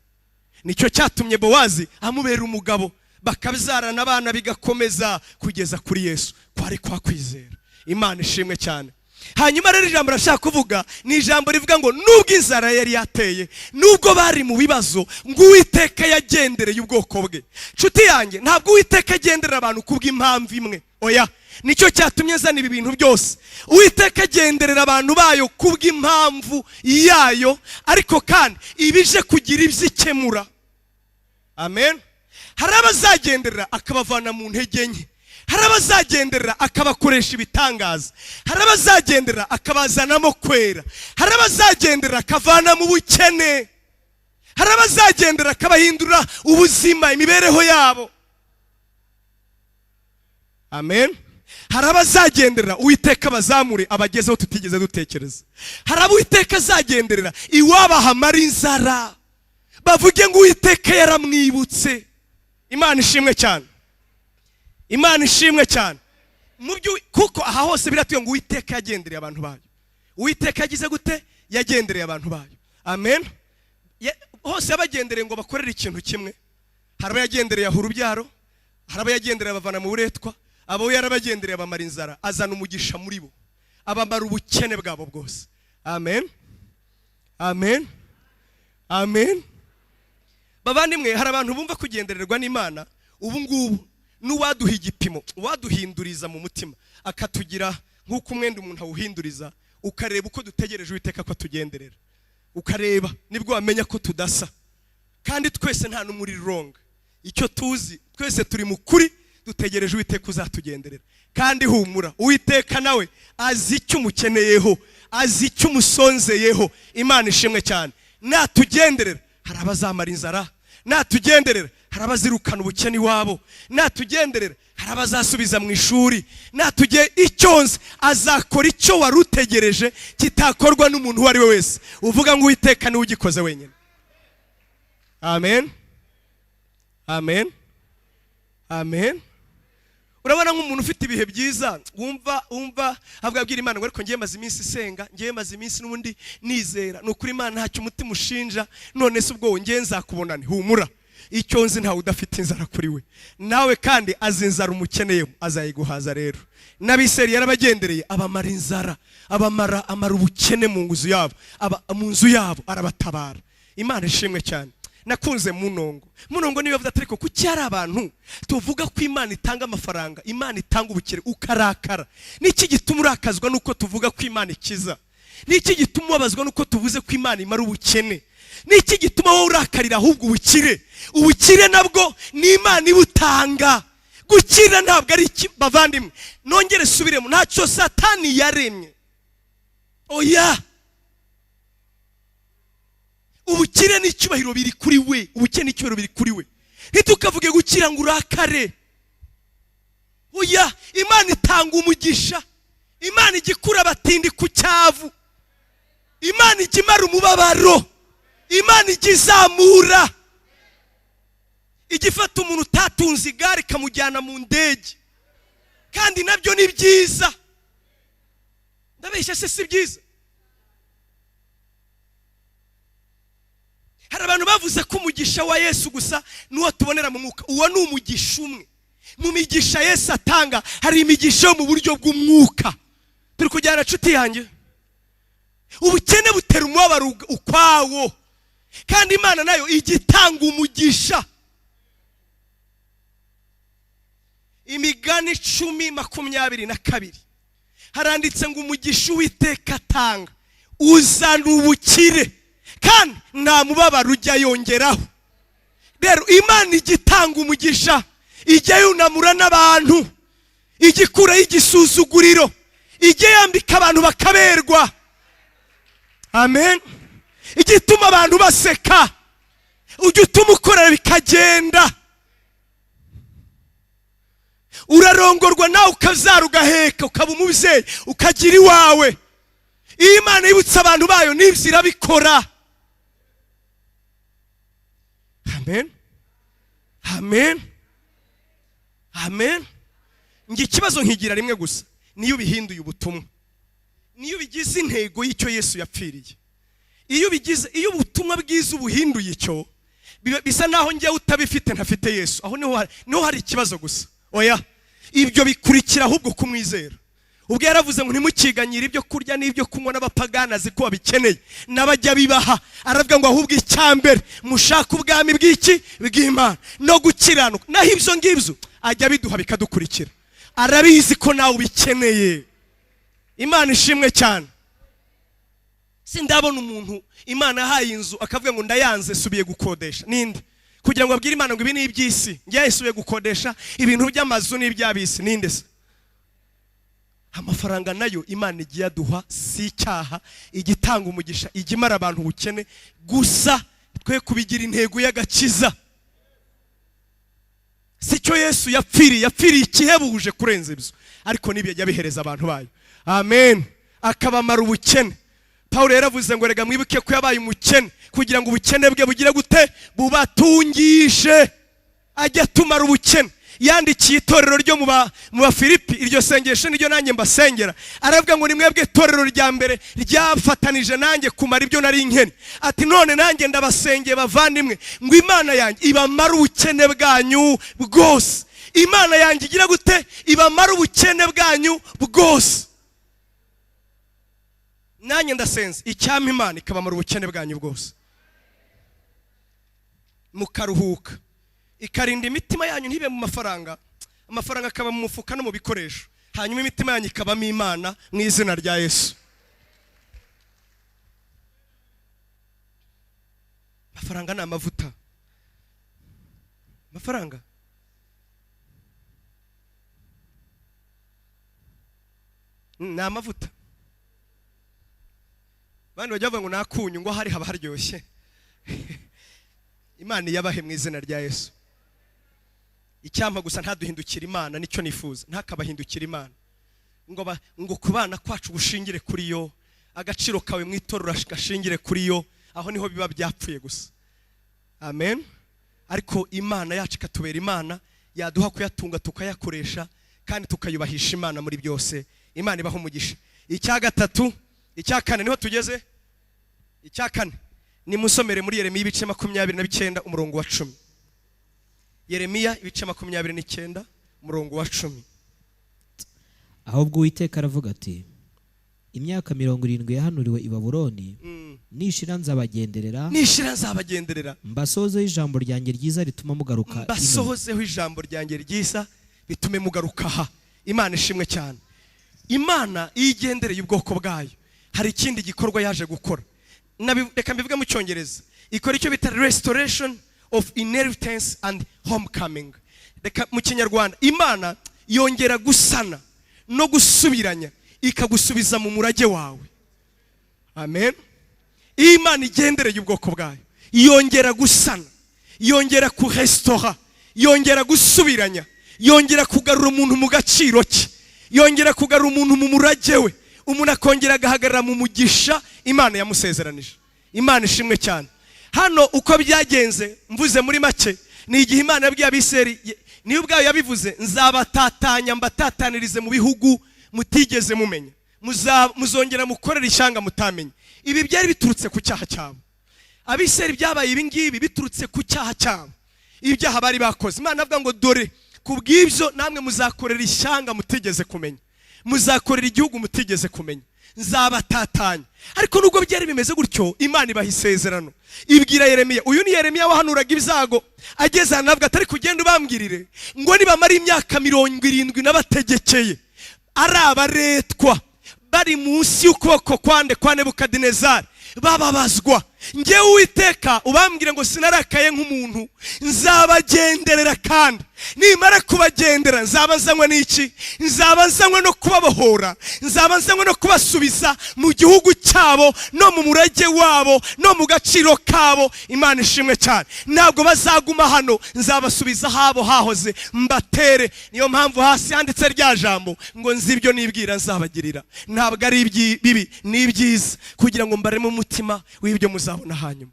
Nicyo cyatumye Bowazi amubera umugabo, bakabyarana abana, bigakomeza kugeza kuri Yesu. Kwari kwa kwizera. Imana ishimwe cyane. Hanyuma rero ijambo rashaka kuvuga ni ijambo rivuga ngo nubwo inzara yari yateye, nubwo bari mu bibazo, ngo Uwiteka yagendereye ubwoko bwe. Nshuti yanjye, ntabwo Uwiteka agenderera abantu kubw'impamvu imwe, oya. Nicyo cyatumye nzana ibi bintu byose. Uwiteka agenderera abantu bayo kubw'impamvu yayo, ariko kandi ibije kugira ibyo ikemura. Amen. Hari abazagenderera akabavana mu ntege nke, hari abazagenderera akabakoresha ibitangaza, hari abazagenderera akabazanamo kwera, hari abazagenderera akavana mu bukene, hari abazagenderera akabahindura ubuzima, imibereho yabo. Amen. Hari abazagenderera Uwiteka abazamure, abagezeho tutigeze dutekereza. Hari abo Uwiteka azagenderera iwabo ahamara inzara, bavuge ngo Uwiteka yaramwibutse. Imana ishimwe cyane, Imana ishimwe cyane. Mu byo kuko aha hose biratubwira ngo Uwiteka yagendereye abantu bayo. Uwiteka yagize gute? Yagendereye abantu bayo. Amen. Hose yabagendereye ngo bakorere ikintu kimwe. Hari abo yagendereye aha urubyaro, hari abo yagendereye abavana mu buretwa, abo yarabagendereye abamara inzara, azana umugisha muri bo, abamara ubukene bwabo bwose. Amen, amen, amen. Bavandimwe, hari abantu bumva kugendererwa n'Imana ubu ngubu n'uwaduha igipimo, uwaduhinduriza mu mutima akatugira nk'uko umwenda umuntu awuhinduriza, ukareba uko dutegereje Uwiteka ko atugenderera, ukareba nibwo wamenya ko tudasa. Kandi twese nta n'umwe uri wrong. Icyo tuzi, twese turi mu kuri, dutegereje Uwiteka uzatugenderera. Kandi humura, Uwiteka nawe azi icyo umukeneyeho, azi icyo umusonzeyeho. Imana ishimwe cyane. Natugenderera hari abazamara inzara, natugenderera hari abazirukana ubukene iwabo, natugenderera hari abazasubiza mu ishuri. Natuge icyo nzi, azakora icyo wari utegereje kitakorwa n'umuntu uwo ari we wese. Uvuga ngo Uwiteka niwe ugikoze wenyine. Amen, amen, amen. Urabona nk'umuntu ufite ibihe byiza, wumva avuga, abwira Imana ngo: "Ariko ngiye maze iminsi isenga, ngiye maze iminsi n'ubundi nizera, ni ukuri Imana ntacyo umutima ushinja, none se ubwo ngiye nzakubonane?" Humura, icyo nzi, ntawe udafite inzara kuri we nawe, kandi azi inzara umukeneyemo, azayiguhaza. Rero n'Abiseri yarabagendereye, abamara inzara, abamara amara ubukene mu nzu yabo, mu nzu yabo arabatabara. Imana ishimwe cyane. Nakunze Munongo. Munongo niyo yavuze ati: "Ariko kuki hari abantu tuvuga ko Imana itanga amafaranga, Imana itanga ubukire, ukarakara? Niki gituma urakazwa nuko tuvuga ko Imana ikiza? Niki gituma ubabazwa nuko tuvuze ko Imana imara ubukene? Niki gituma wowe urakarira ahubwo ubukire? Ubukire nabwo ni Imana ibutanga. Gukira ntabwo ari iki." Bavandimwe, nongere subiremo, ntacyo Satani yaremye, oya. Ubukire n'icyubahiro biri kuri we, ubukire n'icyubahiro biri kuri we. Ntitukavuge gukira ngo urakare, oya. Imana itanga umugisha, Imana ijya ikura abatindi ku cyavu, Imana ijya imara umubabaro, Imana ijya izamura, ijya ifata umuntu utatunze igare ikamujyana mu ndege. Kandi nabyo ni byiza. Ndabeshya se? Si byiza? Hari abantu bavuze ko umugisha wa Yesu gusa n'uwo tubonera mu mwuka. Uwo ni umugisha umwe mu migisha Yesu atanga. Hari imigisha yo mu buryo bw'umwuka. Turi kujyana, nshuti yanjye? Ubukene butera umubabaro ukwawo. Kandi Imana nayo ijya itanga umugisha. Imigani 10:22 haranditse ngo umugisha Uwiteka atanga uzana ubukire, kandi nta mubabaro ujya yongeraho. Rero Imana ijya itanga umugisha, ijya yunamura n'abantu, ijya ikuraho igisuzuguriro, ijya yambika abantu bakaberwa. Amen. Ijya ituma abantu baseka, ujya utuma ukorera bikagenda. Urarongorwa nawe ukabyara ugaheka, ukaba umubyeyi, ukagira iwawe. Iyo Imana yibutse abantu bayo n'ibyo irabikora. Amen, amen, amen. Njye ikibazo nkigira rimwe gusa, niyo ubihinduye ubutumwa, niyo ubigize intego y'icyo Yesu yapfiriye, iyo ubigize, iyo ubutumwa bwiza ubuhinduye icyo, bisa naho njyewe utabifite ntafite Yesu. Aho niho hari ikibazo gusa. Oya, ibyo bikurikira ahubwo kumwizera. Ubwo yaravuze ngo ntimukiganyire ibyo kurya n'ibyo kunywa n'abapagani azi ko babikeneye n'abajya bibaha. Aravuga ngo ahubwo icyambere mushake ubwami bw'iki? Bw'Imana no gukiranuka, naho ibyo ngibyo ajya biduha bikadukurikira. Arabizi ko nawe ubikeneye. Imana ishimwe cyane. Sindabona umuntu Imana yahaye inzu akavuga ngo ndayanze subiye gukodesha. Ninde? Kugira ngo abwire Imana ngo ibi ni iby'isi, ngiye subiye gukodesha ibintu by'amazu n'iby'abisi. Ninde se? Amafaranga nayo Imana igiye aduha si icyaha, igitanga umugisha, ijya imara abantu ubukene gusa twe kubigira intego y'agakiza. Si cyo Yesu yapfiriye, yapfiriye ikihebuje kurenza ibyo, ariko n'ibyo ajya abihereza abantu bayo. Amen. Akabamara ubukene. Pawulo yaravuze ngo rega mwibuke ko yabaye umukene kugira ngo ubukene bwe bugire gute? Bubatungishe. Ajya atumara ubukene. Yandikiye itorero ryo mu Bafilipi, iryo sengesho niryo nanjye mbasengera. Aravuga ngo ni mwebwe itorero rya mbere ryafatanije nanjye kumara ibyo nari nkene. Ati none nanjye ndabasengeye bavandimwe ngo Imana yanjye ibamare ubukene bwanyu bwose. Imana yanjye igira gute? Ibamare ubukene bwanyu bwose. Nanjye ndasenze icyampa Imana ikabamara ubukene bwanyu bwose, mukaruhuka, ikarinda imitima yanyu ntibe mu mafaranga, amafaranga akaba mu mufuka no mu bikoresho, hanyuma imitima yanyu ikabamo Imana mu izina rya Yesu. Amafaranga ni amavuta. Amafaranga ni amavuta. Abandi bajya bavuga ngo nakunyu ngo hari haba haryoshye. Imana iyabahe mu izina rya Yesu. Icyampa gusa ntaduhindukira Imana, nicyo nifuza, ntakabahindukira Imana. Ngo kubana kwacu gushingire kuri yo, agaciro kawe mu itorero gashingire kuri yo, aho niho biba byapfuye gusa. Amen. Ariko Imana yacu ikatubera Imana, yaduha kuyatunga tukayakoresha kandi tukayubahisha Imana muri byose. Imana ibaho umugisha. Icya gatatu, icya kane niho tugeze. Icya kane ni musomere muri Yeremiya ibice 29 umurongo wa 10. Yeremiya ibice 29 umurongo wa 10. Ahubwo Uwiteka aravuga ati imyaka 70 yahanuriwe i Babuloni, nishira nzabagenderera, nishira nzabagenderera, mbasohozeho ijambo ryanjye ryiza rituma mugaruka ino. Mbasohozeho ijambo ryanjye ryiza bitume mugaruka aha. Imana ishimwe cyane. Imana iyo igendereye ubwoko bwayo hari ikindi gikorwa yaje gukora. Reka mbivuge mu Cyongereza. Ikora icyo bita restoration of inheritance and homecoming. Reka mu Kinyarwanda, Imana yongera gusana no gusubiranya, ikagusubiza mu murage wawe. Amen. Iyo Imana igendereye ubwoko bwayo, yongera gusana, yongera kurestora, yongera gusubiranya, yongera kugarura umuntu mu gaciro ke, yongera kugarura umuntu mu murage we, umuntu akongera agahagarara mu mugisha Imana yamusezeranije. Imana ishimwe cyane. Hano uko byagenze mvuze muri make, ni igihe Imana yabwiye Abisirayeli, niyo ubwayo yabivuze, nzabatatanya mbatatanirize mu bihugu mutigeze mumenya, muzongera mukorera ishyanga mutamenye. Ibi byari biturutse ku cyaha cyabo. Abisirayeli byabaye ibi ngibi biturutse ku cyaha cyabo, ibyaha bari bakoze. Imana avuga ngo dore kubw'ibyo namwe muzakorera ishyanga mutigeze kumenya, muzakorera igihugu mutigeze kumenya, Nzabatatanya. Ariko nubwo byari bimeze gutyo, Imana ibaha isezerano, ibwira Yeremiya. Uyu ni Yeremiya wahanuraga ibyago, ageze ahantu avuga atari kugenda ubambwirire ngo nibamara imyaka 70 n'abategekeye ari abaretwa, bari munsi y'ukuboko kwande? Kwa Nebukadinezari, bababazwa, ngewe Uwiteka ubambwire ngo sinarakaye nk'umuntu, nzabagenderera, kandi nimara kubagendera nzaba nzanywe n'iki? Nzaba nzanywe no kubabohora, nzaba nzanywe no kubasubiza mu gihugu cyabo no mu murage wabo no mu gaciro kabo. Imana ishimwe cyane. Ntabwo bazaguma hano, nzabasubiza habo hahoze, mbatere. Niyo mpamvu hasi handitse rya jambo ngo nzi ibyo nibwira nzabagirira, ntabwo ari bibi, ni ibyiza, kugira ngo mbareme umutima w'ibyo muzabona hanyuma.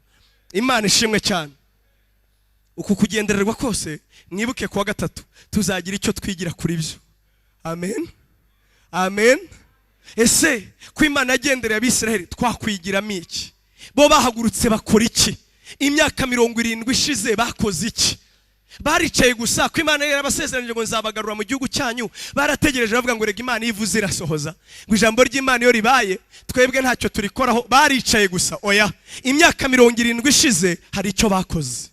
Imana ishimwe cyane. Uku kugendererwa kose, mwibuke kuwa gatatu tuzagira icyo twigira kuri byo. Amen, amen. Ese ko Imana yagendereye Abisiraheli, twakwigiramo iki? Bo bahagurutse bakora iki? Imyaka 70 ishize bakoze iki? Baricaye gusa? Ko Imana yarabasezeranyije ngo nzabagarura mu gihugu cyanyu, barategereje bavuga ngo rega Imana iyo ivuze irasohoza, ngo ijambo ry'Imana iyo ribaye twebwe ntacyo turikoraho? Baricaye gusa? Oya, imyaka 70 ishize hari icyo bakoze.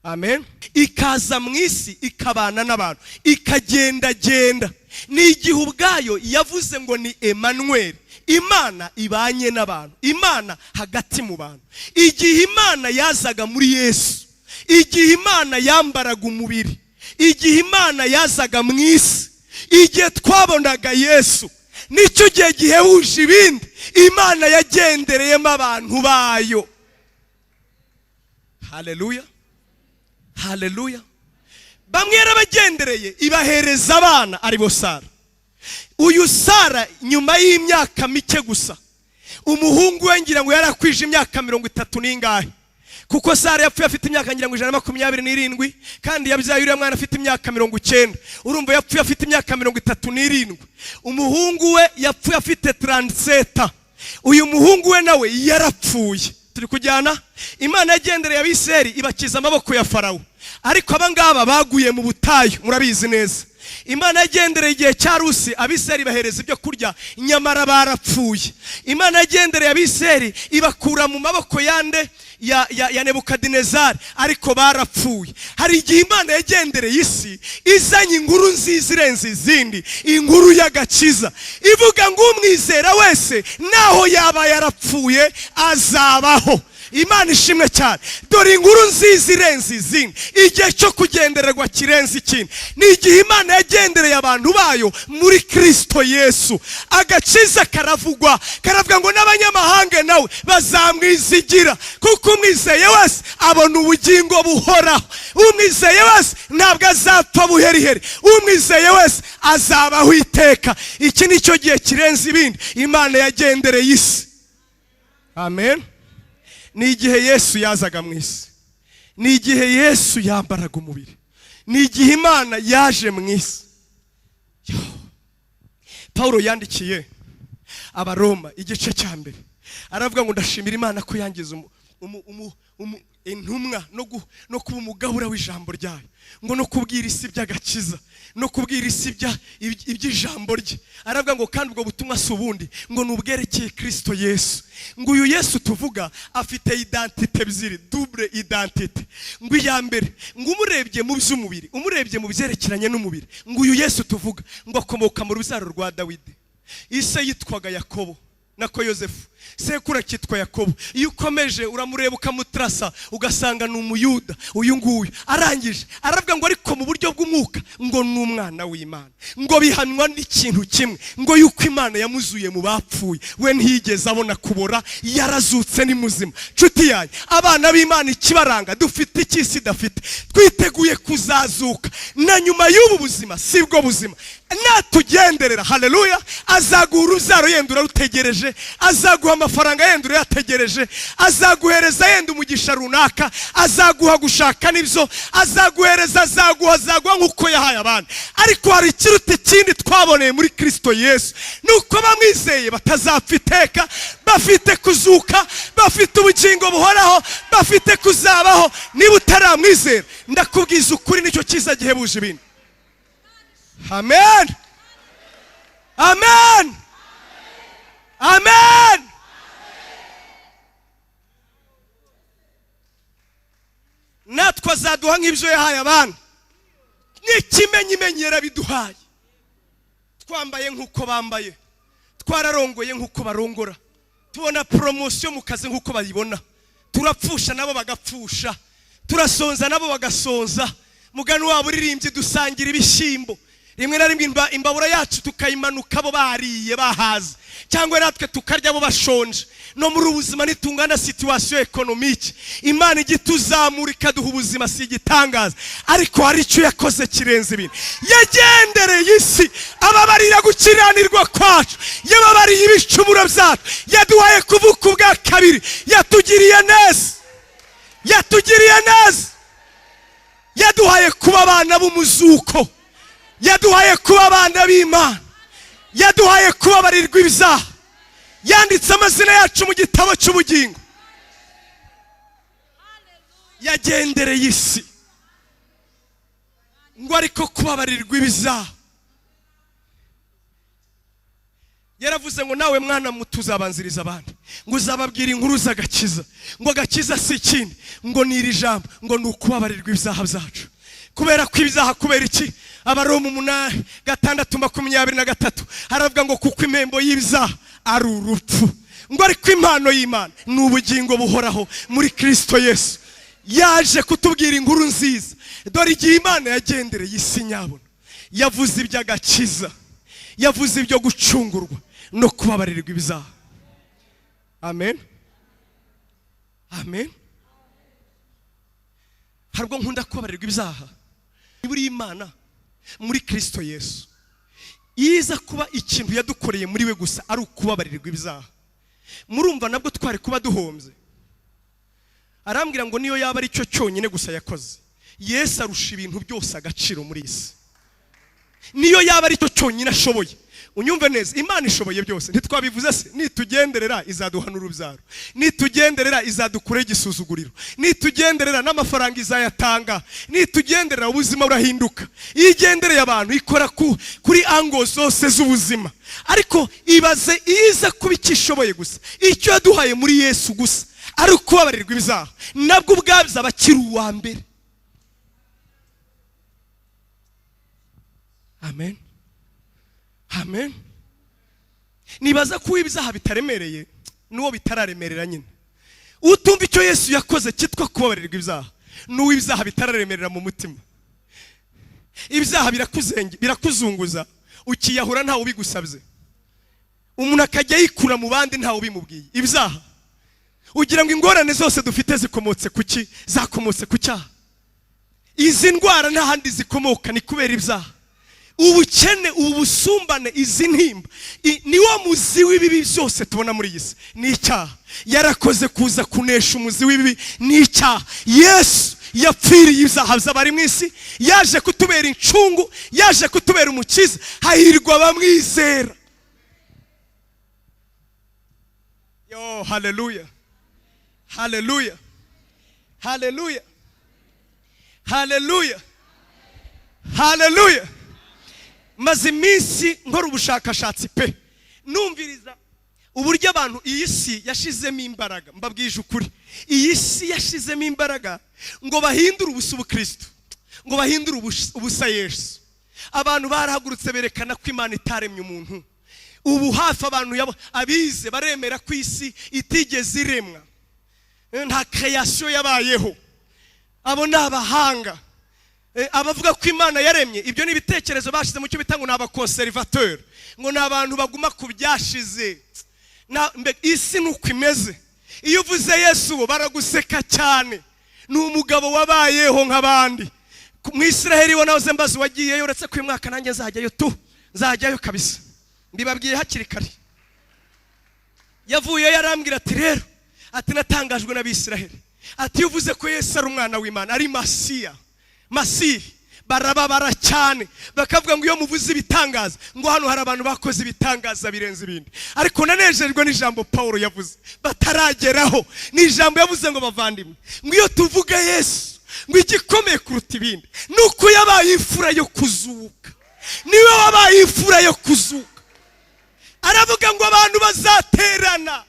Amen. Ikaza mu isi, ikabana n'abantu, ikagendagenda. Ni igihe ubwayo yavuze ngo ni Emmanuel, Imana ibanye n'abantu, Imana hagati mu bantu. Igihe Imana yazaga muri Yesu, igihe Imana yambaraga umubiri, igihe Imana yazaga mu isi, igihe twabonaga Yesu, nicyo gihe gihebuje ibindi Imana yagendereyemo abantu bayo. Haleluya, haleluya. Bamwe yarabagendereye ibahereza abana, aribo Sara. Uyu Sara, nyuma y'imyaka mike gusa, umuhungu we, ngira ngo yarakwije imyaka 30 n'ingahe, kuko Sara yapfuye afite imyaka ngira ngo 127, kandi yabyaye uriya mwana afite imyaka 90. Urumva yapfuye afite imyaka 37, umuhungu we yapfuye afite 37. Uyu muhungu we nawe yarapfuye. Turi kujyana? Imana yagendereye Abisirayeli ibakiza amaboko ya Farawo, ariko aba ngaba baguye mu butayu, murabizi neza. Imana yagendereye igihe cya Rusi Abisirayeli, bahereza ibyo kurya, nyamara barapfuye. Imana yagendereye Abisirayeli ibakura mu maboko yande? Ya Nebukadinezari, ariko barapfuye. Hari igihe Imana yagendereye isi izanye inkuru nziza irenze izindi, inkuru y'agakiza ivuga ngo umwizera wese naho yaba yarapfuye azabaho. Imana ishimwe cyane. Dore inkuru nziza irenze izindi, igihe cyo kugendererwa kirenze ikindi, ni igihe Imana yagendereye abantu bayo muri Kirisito Yesu. Agakiza karavugwa, karavuga ngo n'abanyamahanga nawe bazamwizigira, kuko umwizeye wese abona ubugingo buhoraho, umwizeye wese ntabwo azapfa buheriheri, umwizeye wese azabaho iteka. Iki ni cyo gihe kirenze ibindi Imana yagendereye isi. Amen. Ni igihe Yesu yazaga mu isi, ni igihe Yesu yambaraga umubiri, ni igihe Imana yaje mu isi. Paul yandikiye Abaroma igice cya mbere, aravuga ngo ndashimira Imana ko yangize intumwa no kuba umugabura w'ijambo ryayo, ngo no kubwira isi iby'agakiza, no kubwira isi iby'ijambo rye. Aravuga ngo kandi ubwo butumwa si ubundi, ngo ni ubwerekeye Kirisito Yesu. Ngo uyu Yesu tuvuga afite identité ebyiri, double identité. Ngo iya mbere, ngo umurebye mu by'umubiri, umurebye mu byerekeranye n'umubiri, ngo uyu Yesu tuvuga ngo akomoka mu rubyaro rwa Dawidi. Ise yitwaga Yakobo, nako Yosefu, sekuru akitwa Yakobo. Iyo ukomeje uramureba ukamutarasa, ugasanga ni Umuyuda uyu nguyu. Arangije aravuga ngo ariko mu buryo bw'umwuka ngo ni umwana w'Imana, ngo bihanwa n'ikintu kimwe, ngo yuko Imana yamuzuye mu bapfuye, we ntiyigeze abona kubora, yarazutse, ni muzima. Nshuti yanjye, abana b'Imana ikibaranga, dufite icy'isi idafite: twiteguye kuzazuka, na nyuma y'ubu buzima si bwo buzima. Natugenderera, haleluya, azaguha urubyaro yenda urarutegereje, azaguha amafaranga yenda urayategereje, azaguhereza yenda umugisha runaka, azaguha gushaka n'ibyo azaguhereza, azaguha, azaguha nk'uko yahaye abandi. Ariko hari ikiruta ikindi twaboneye muri Kirisito Yesu, ni uko bamwizeye batazapfa iteka, bafite kuzuka, bafite ubugingo buhoraho, bafite kuzabaho. Niba utaramwizera, ndakubwiza ukuri, nicyo cyiza gihebuje ibindi. Amen, amen. Izaduha nk'ibyo yahaye abana. N'ikimenyimenyi yarabiduhaye. Twambaye nk'uko bambaye, twararongoye nk'uko barongora, tubona promotion mu kazi nk'uko bayibona, turapfusha nabo bagapfusha, turasonza nabo bagasonza. Mugani wabo uririmbye, dusangira ibishyimbo, rimwe na rimwe imbabura yacu tukayimanuka bo bariye bahaze, cyangwa natwe tukarya bo bashonje. No muri ubu buzima nitungana situation économique, Imana ijya ituzamura ikaduha ubuzima, si igitangaza. Ariko hari icyo yakoze kirenze ibintu. Yagendereye isi, ababarira gukiranirwa kwacu, yababariye ibicumuro byacu, yaduhaye kuvuka ubwa kabiri, yatugiriye neza, yatugiriye neza, yaduhaye kuba abana b'umuzuko, yaduhaye kuba abana b'Imana, yaduhaye kubabarirwa ibyaha, yanditse amazina yacu mu gitabo cy'ubugingo. Yagendereye isi ngo ariko kubabarirwa ibyaha. Yaravuze ngo nawe mwana muto uzabanziriza abandi, ngo uzababwira inkuru z'agakiza, ngo agakiza si ikindi, ngo ni iri jambo, ngo ni ukubabarirwa ibyaha byacu. Kubera ko ibyaha, kubera iki? Abaroma 8:6-23 haravuga ngo kuko impembo y'ibyaha ari urupfu, ngo ariko impano y'Imana ni ubugingo buhoraho muri Kristo Yesu. Yaje kutubwira inkuru nziza. Dore igihe Imana yagendereye isi nyabona, yavuze iby'agakiza, yavuze ibyo gucungurwa no kubabarirwa ibyaha. Amen, amen. Hari ubwo nkunda kubabarirwa ibyaha buri Imana muri Kristo Yesu. Iza kuba ikintu yadukoreye muri we gusa ari ukubabarirwa ibyaha, murumva nabwo twari kuba duhombye. Arambwira ngo niyo yaba ari cyo cyonyine gusa yakoze, Yesu arusha ibintu byose agaciro muri iyi si. Niyo yaba ari cyo cyonyine ashoboye. Unyumve neza, Imana ishoboye byose, ntitwabivuze se? Nitugenderera izaduha n'urubyaro, nitugenderera izadukuraho igisuzuguriro, nitugenderera n'amafaranga izayatanga, nitugenderera ubuzima burahinduka. Iyo igendereye abantu ikora kuri ango zose z'ubuzima. Ariko ibaze iza kuba icyo ishoboye gusa, icyo yaduhaye muri Yesu gusa ari ukubabarirwa ibyaha, nabwo ubwabyo aba akiri uwa mbere. Amen, amen. Nibaza ko ibyaha bitaremereye n'uwo bitararemerera nyine. Utumva icyo Yesu yakoze cyitwa kubabarirwa ibyaha n'uwo ibyaha bitararemerera mu mutima. Ibyaha birakuzunguza, ukiyahura ntawe ubigusabye, umuntu akajya yikura mu bandi ntawe ubimubwiye. Ibyaha, ugira ngo ingorane zose dufite zikomotse kuki? Zakomotse ku cyaha. Izi ndwara nta handi zikomoka, ni kubera ibyaha. Ubukene, ubu busumbane, izi ntimba, niwo muzi w'ibibi byose tubona muri iyi si, ni icyaha. Yarakoze kuza kunesha umuzi w'ibibi, ni icyaha. Yesu yapfiriye ibyaha by'abari mu isi, yaje kutubera incungu, yaje kutubera umukiza. Hahirwa abamwizera. Yo, haleluya, haleluya, haleluya, haleluya, haleluya. Maze iminsi nkora ubushakashatsi pe, numviriza uburyo abantu iyi si yashizemo imbaraga. Mbabwije ukuri, iyi si yashizemo imbaraga ngo bahindure ubusa ubukristo, ngo bahindure ubusa Yesu. Abantu barahagurutse berekana ko Imana itaremye umuntu. Ubu hafi abantu abize baremera ko isi itigeze iremwa, nta création yabayeho. Abo ni abahanga. Abavuga ko Imana yaremye, ibyo ni ibitekerezo bashize mu cyo bita ngo ni abakonservateur, ngo ni abantu baguma ku byashize. Isi nuko imeze. Iyo uvuze Yesu bo baraguseka cyane. Ni umugabo wabayeho nk'abandi. Mu Israheli bo nahoze mbaza wagiyeyo, uretse ko uyu mwaka nanjye nzajyayo tu, nzajyayo kabisa, mbibabwiye hakiri kare. Yavuye yarambwira ati rero, ati natangajwe n'Abisiraheli, ati iyo uvuze ko Yesu ari umwana w'Imana, ari Masiya, Masihi, barababara cyane, bakavuga ngo iyo muvuze ibitangaza, ngo hano hari abantu bakoze ibitangaza birenze ibindi. Ariko nanejejwe n'ijambo Paulo yavuze batarageraho. Ni ijambo yavuze ngo bavandimwe, ngo iyo tuvuga Yesu, ngo igikomeye kuruta ibindi nuko yabaye imfura yo kuzuka. Niwe wabaye imfura yo kuzuka. Aravuga ngo abantu bazaterana.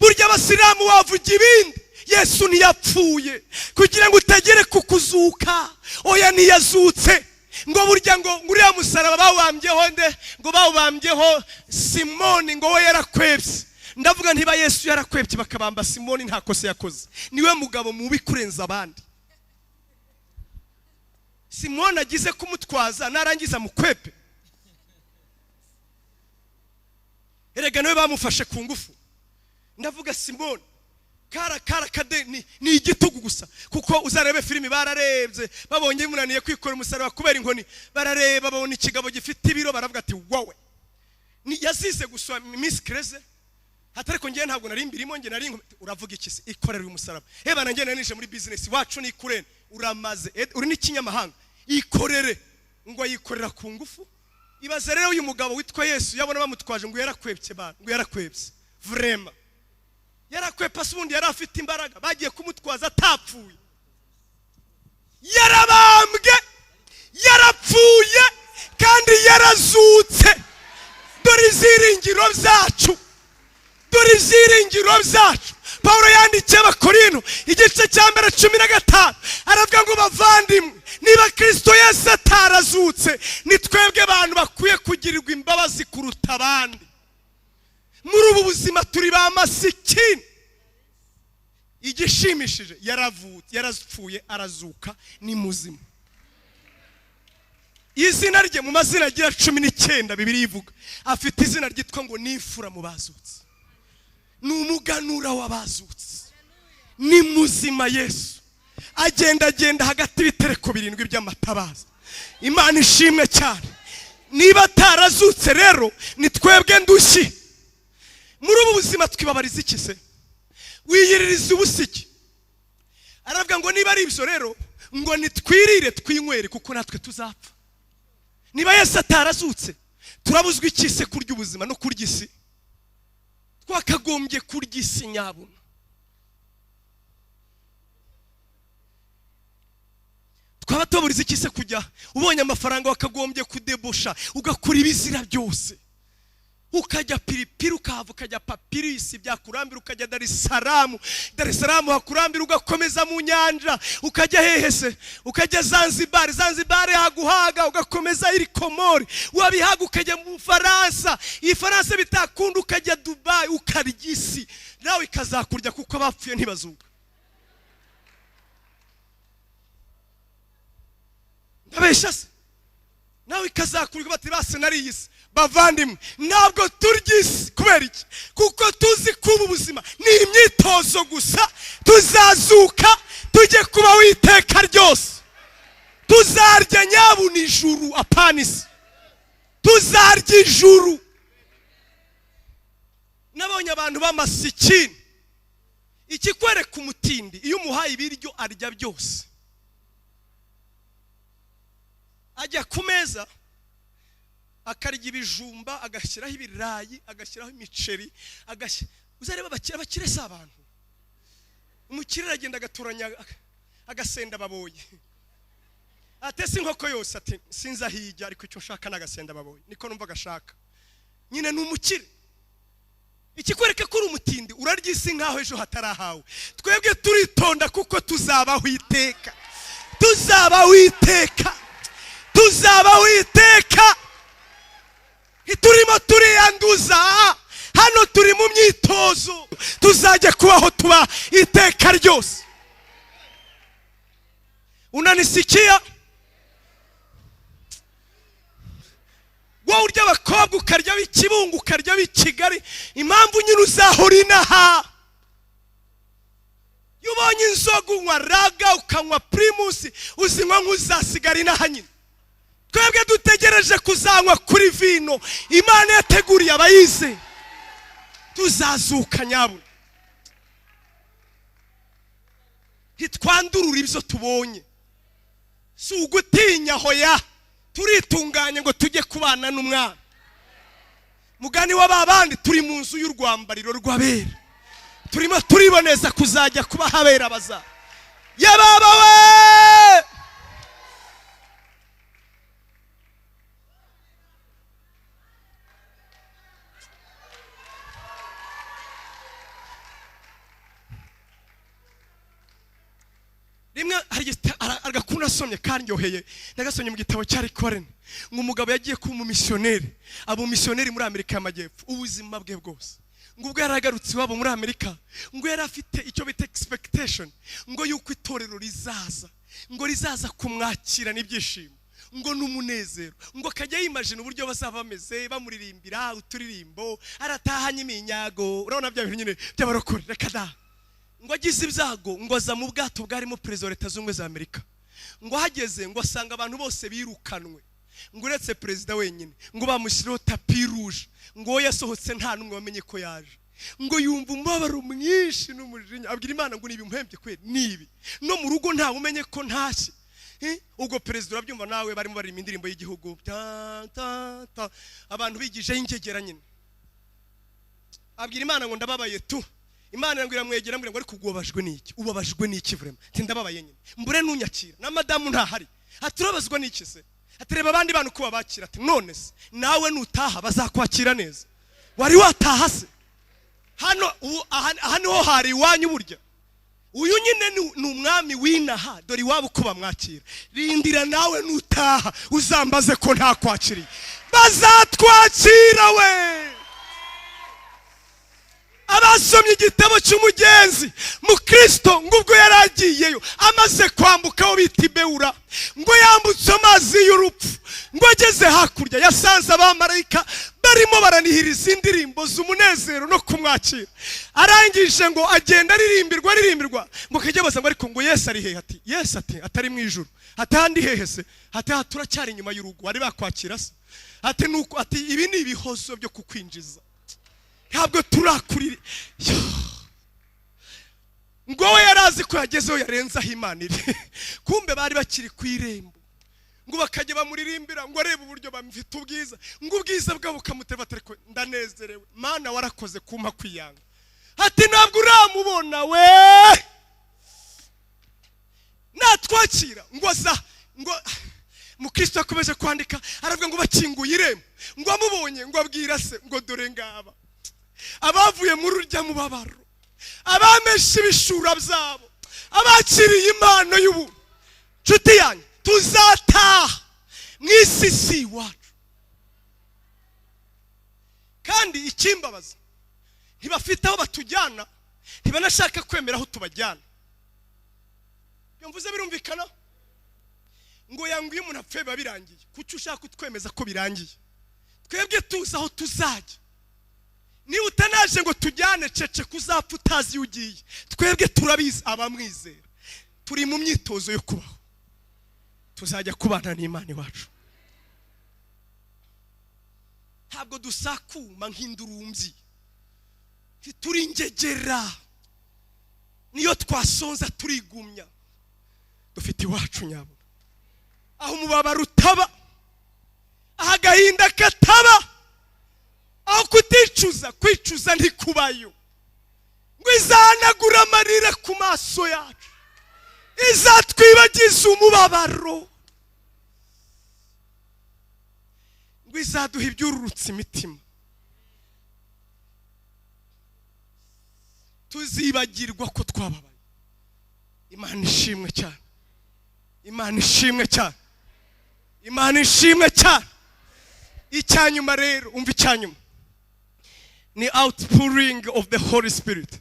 Burya abasilamu wavuga ibindi, Yesu ntiyapfuye kugira ngo utagere ku kuzuka. Oya, ntiyazutse ngo burya ngo uriya musaraba bawambyeho nde? Ngo bawambyeho Simoni, ngo we yarakwebye. Ndavuga ntiba Yesu yarakwebye bakabamba Simoni, nta kosa yakoze, niwe mugabo mubi kurenza abandi. Simoni agize kumutwaza narangiza mukwepe. Erega nawe bamufashe ku ngufu. Ndavuga Simoni kara kara kade ni igitugu gusa, kuko uzarebe filimi bararebye babonye bimunaniye kwikora umusaraba kubera inkoni, barareba babona ikigabo gifite ibiro baravuga ati wowe ni yazize gusa Miss Kreze. Hatariko ngiye ntabwo nari mbirimo, nge nari uravuga iki se? Ikorera uyu musaraba. Eba nanjye narinje muri business wacu ni kurene uramaze uri n'ikinyamahanga ikorere. Ngo ayikorera ku ngufu. Ibaze rero uyu mugabo witwa Yesu yabona bamutwaje ngo yarakwebye ba, ngo yarakwebye vraiment yarakwepa. Se ubundi yari afite imbaraga, bagiye kumutwaza atapfuye, yarabambwe, yarapfuye kandi yarazutse. Dore ibyiringiro byacu, dore ibyiringiro byacu. Pawulo yandikiye Abakorinto igice cya mbere 15 aravuga ngo bavandimwe, niba Kristo Yesu atarazutse, ni twebwe abantu bakwiye kugirirwa imbabazi kuruta abandi. Muri ubu buzima turi ba masikini. Igishimishije, yaravutse, yarapfuye, arazuka, ni muzima. Izina rye mu mazina agira 19 Bibiliya ivuga, afite izina ryitwa ngo nifura mu bazutse, ni umuganura w'abazutse, ni muzima. Yesu agenda agenda hagati y'ibitereko 7 by'amatabaza. Imana ishimwe cyane. Niba atarazutse rero ni twebwe ndushyi. Muri ubu buzima twibabariza iki se? Wiyiririza ubusiki. Aravuga ngo niba ari ibyo rero ngo nitwirire twinywere kuko natwe tuzapfa. Niba Yesu atarazutse turabuzwa iki se kurya ubuzima no kurya isi? Twakagombye kurya isi nyabuna. Twaba tuburiza iki se kujya ubonye amafaranga wakagombye kudebosha ugakora ibizira byose, ukajya Piripiri ukahava ukajya Papirisi byakurambira, ukajya Dar es Salaam, Dar es Salaam hakurambira ugakomeza mu nyanja, ukajya hehe se? Ukajya Zanzibar, Zanzibar haguhaga ugakomeza iri Komori, wabihaga ukajya mu Faransa, iyi Faransa bitakunda ukajya Dubai ukarya isi, nawe ikazakurya kuko abapfuye ntibazuka. Ndabeshya se? Nawe ikazakurya bati base nariye isi. Bavandimwe, ntabwo turya isi. Kubera iki? Kuko tuzi ko ubu buzima ni imyitozo gusa, tuzazuka tujye kubaho iteka ryose. Tuzarya nyabuna ijuru, apana isi. Tuzarya ijuru. Nabonye abantu b'amasikini. Ikikwereka umutindi, iyo umuhaye ibiryo arya byose. Ajya ku meza akarya ibijumba, agashyiraho ibirayi, agashyiraho imiceri, uzareba abakire si abantu. Umukire aragenda agatoranya agasenda baboye, atese inkoko yose, ati sinzi aho ijya ariko icyo nshaka ni agasenda baboye, niko numva agashaka. Nyine ni umukire. Ikikwereka ko uri umutindi, urarya isi nkaho ejo hatarahawe. Twebwe turitonda kuko tuzabaho iteka, tuzabaho iteka, tuzabaho iteka. Turimo turiyanduza hano, turi mu myitozo, tuzajya kubaho tuba iteka ryose. Unanisikia? Wowe urya abakobwa ukarya b'Ikibungo ukarya b'i Kigali, impamvu nyine uzahora inaha. Iyo ubonye inzoga unywa raga ukanywa Primus, uzinywa nk'uzasigara inaha nyine. Twebwe dutegereje kuzanywa kuri vino Imana yateguriye abayize. Tuzazuka nyabuna. Ntitwandurura ibyo tubonye, si ugutinya hoya, turitunganye ngo tujye kubana n'umwana. Mugani w'ababandi, turi mu nzu y'urwambariro rw'abera, turimo turiboneza kuzajya kuba habera baza. Yababa we! Rimwe hari agakuru nasomye karyoheye, nagasomye mu gitabo cya Rikorene, ngo umugabo yagiye kuba umumisiyoneri, aba umumisiyoneri muri Amerika y'Amajyepfo ubuzima bwe bwose. Ngo ubwo yaragarutse iwabo muri Amerika, ngo yari afite icyo bita expectation, ngo yuko itorero rizaza, ngo rizaza kumwakira n'ibyishimo, ngo n'umunezero, ngo akajya yimagina uburyo bazaba bameze bamuririmbira uturirimbo, aratahanye iminyago, urabona bya bintu nyine by'abarokore. Reka da. Ngo agize ibyago, ngo aza mu bwato bwarimo perezida wa Leta Zunze Ubumwe za Amerika. Ngo ahageze, ngo asanga abantu bose birukanwe, ngo uretse perezida wenyine, ngo bamushyirireho tapis rouge, ngo we yasohotse nta n'umwe wamenye ko yaje. Ngo yumva umubabaro mwinshi n'umujinya, abwira Imana ngo nibi muhembye kwe nibi, no mu rugo ntawe umenye ko ntashye. Ubwo perezida urabyumva nawe, barimo baririmba indirimbo y'igihugu, ta, ta, ta, abantu bigijeho ingegera nyine. Abwira Imana ngo ndababaye tu. Imana ngo iramwegera, ambwira ngo ariko ubabajwe n'iki? Ubabajwe n'iki vraiment? Ati ndababaye nyine, mbure nunyakira na madamu ntahari. Ati urabazwa n'iki se? Ati reba abandi bantu uko babakira. Ati none se nawe nutaha bazakwakira neza? Wari wataha se? Hano aha niho hari iwanyu burya. Uyu nyine ni umwami w'inaha, dore iwabo uko bamwakira. Rindira nawe nutaha uzambaze ko ntakwakiriye. Bazatwakira we. Abasomye igitabo cy'umugenzi mukristo, ngo ubwo yari agiyeyo amaze kwambuka aho bita Ibewura, ngo yambutse amazi y'urupfu, ngo ageze hakurya yasanze abamarayika barimo baranihiriza indirimbo z'umunezero no kumwakira. Arangije ngo agenda aririmbirwa, aririmbirwa, ngo akajya abaza ngo ariko ngo Yesu ari hehe? Ati Yesu ati atari mu ijuru. Ati ahandi hehe se? Ati aha turacyari inyuma y'urugo, bari bakwakira se? Ati nuko, ati ibi ni ibihozo byo kukwinjiza, ntabwo turakurira. Ngo we yari azi ko yagezeho yarenze aho Imana iri, kumbe bari bakiri ku irembo. Ngo bakajya bamuririmbira, ngo arebe uburyo bamufite ubwiza, ngo ubwiza bwabo bukamutera, ariko ndanezerewe Mana warakoze kumpa kwiyanga. Ati ntabwo uramubona we natwakira. Ngo aza, ngo mukristo yakomeje kwandika aravuga ngo bakinguye irembo, ngo amubonye, ngo abwira se ngo dore ngaba abavuye muri urya mubabaro, abameshe ibishura byabo, abakiriye impano y'ubuntu. Nshuti yanjye, tuzataha mu isi si iwacu. Kandi ikimbabaza, ntibafite aho batujyana, ntibanashaka kwemera aho tubajyana. Iyo mvuze birumvikana? Ngo yanguye umuntu apfuye biba birangiye. Kuki ushaka kutwemeza ko birangiye? Twebwe tuzi aho tuzajya. Niba utanaje ngo tujyane, cece kuzapfa utazi iyo ugiye. Twebwe turabizi, abamwizera turi mu myitozo yo kubaho, tuzajya kubana n'Imana iwacu. Ntabwo dusakuma nk'indurumbyi, ntituri ingegera, niyo twasonza turigumya. Dufite iwacu nyabuna, aho umubabaro utaba, aho agahinda kataba, aho kuticuza, kwicuza ntikubayo. Ngo izahanagura amarira ku maso yacu, izatwibagiza umubabaro, ngo izaduha ibyururutse imitima. Tuzibagirwa ko twababaye. Imana ishimwe cyane, Imana ishimwe cyane, Imana ishimwe cyane. Icyanyuma rero, umva icyanyuma ni outpouring of the Holy Spirit.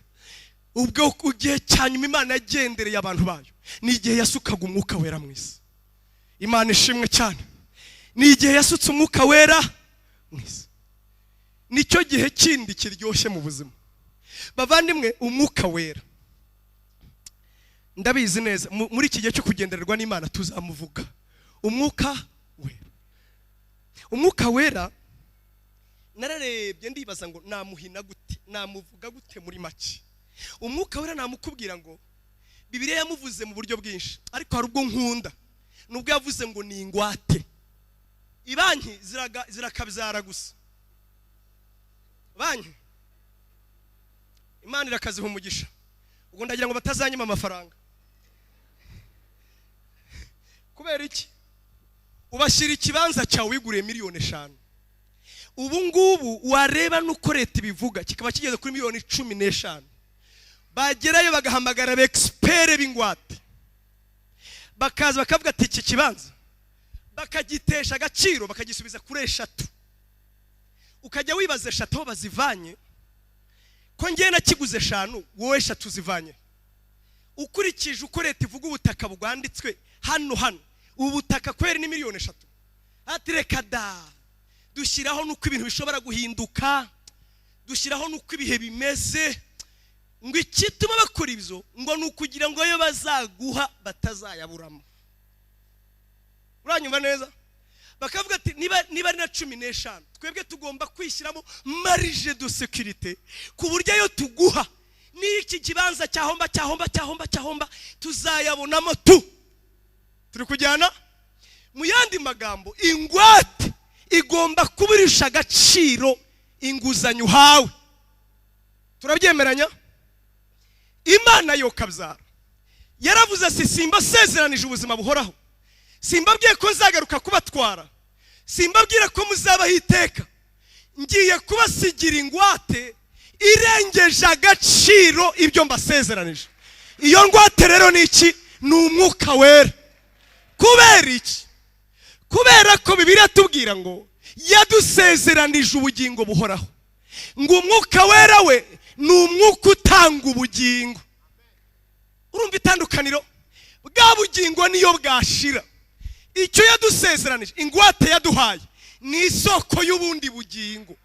Ubwo igihe cyanyuma Imana yagendereye abantu bayo ni igihe yasukaga umwuka wera mu isi. Imana ishimwe cyane. Ni igihe yasutse umwuka wera mu isi. Nicyo gihe kindi kiryoshye mu buzima. Bavandimwe, umwuka wera ndabizi neza muri iki gihe cyo kugendererwa n'Imana tuzamuvuga. Umwuka wera, umwuka wera nararebye ndibaza ngo namuhina gute, namuvuga gute muri make. Umwuka wera namukubwira ngo Bibiliya yamuvuze mu buryo bwinshi, ariko hari ubwo nkunda nubwo yavuze ngo ni ingwate. Ibanki zirakabyara gusa, banki Imana irakaziha umugisha. Ubwo ndagira ngo batazanyima amafaranga. Kubera iki? Ubashyira ikibanza cyawe wiguriye 5 miliyoni, ubu ngubu wareba nuko leta ibivuga kikaba kigeze kuri 15 miliyoni. Bagerayo bagahamagara aba expert b'ingwate. Bakaza bakavuga ati iki kibanza bakagitesha agaciro, bakagisubiza kuri 3. Ukajya wibaza 3 aho bazivanye, ko ngiye nakiguze 5, wowe 3 zivanye. Ukurikije uko leta ivuga ubutaka bwanditswe hano hano, ubu butaka kweri ni miliyoni 3. Ati reka da, dushyiraho nuko ibintu bishobora guhinduka, dushyiraho nuko ibihe bimeze. Ngo ikituma bakora ibyo ngo ni ukugira ngo ayo bazaguha batazayaburamo. Uranyumva neza? Bakavuga ati niba ari na 15, twebwe tugomba kwishyiramo marge de sécurité, ku buryo ayo tuguha n'iki kibanza cyahomba cyahomba cyahomba cyahomba tuzayabonamo tu. Turi kujyana? Mu yandi magambo, ingwate igomba kuburisha agaciro inguzanyo uhawe. Turabyemeranya? Imana yo kabyara yaravuze ati simbasezeranije ubuzima buhoraho, simbabwiye ko nzagaruka kubatwara, simbabwira ko muzabaho iteka, ngiye kubasigira ingwate irengeje agaciro ibyo mbasezeranije. Iyo ngwate rero ni iki? Ni umwuka wera. Kubera iki? Kubera ko Bibiliya tubwira ngo yadusezeranije ubugingo buhoraho, ngo umwuka wera we ni umwuka utanga ubugingo. Urumva itandukaniro? Bwa bugingo niyo bwashira, icyo yadusezeranije, ingwate yaduhaye, ni isoko y'ubundi bugingo.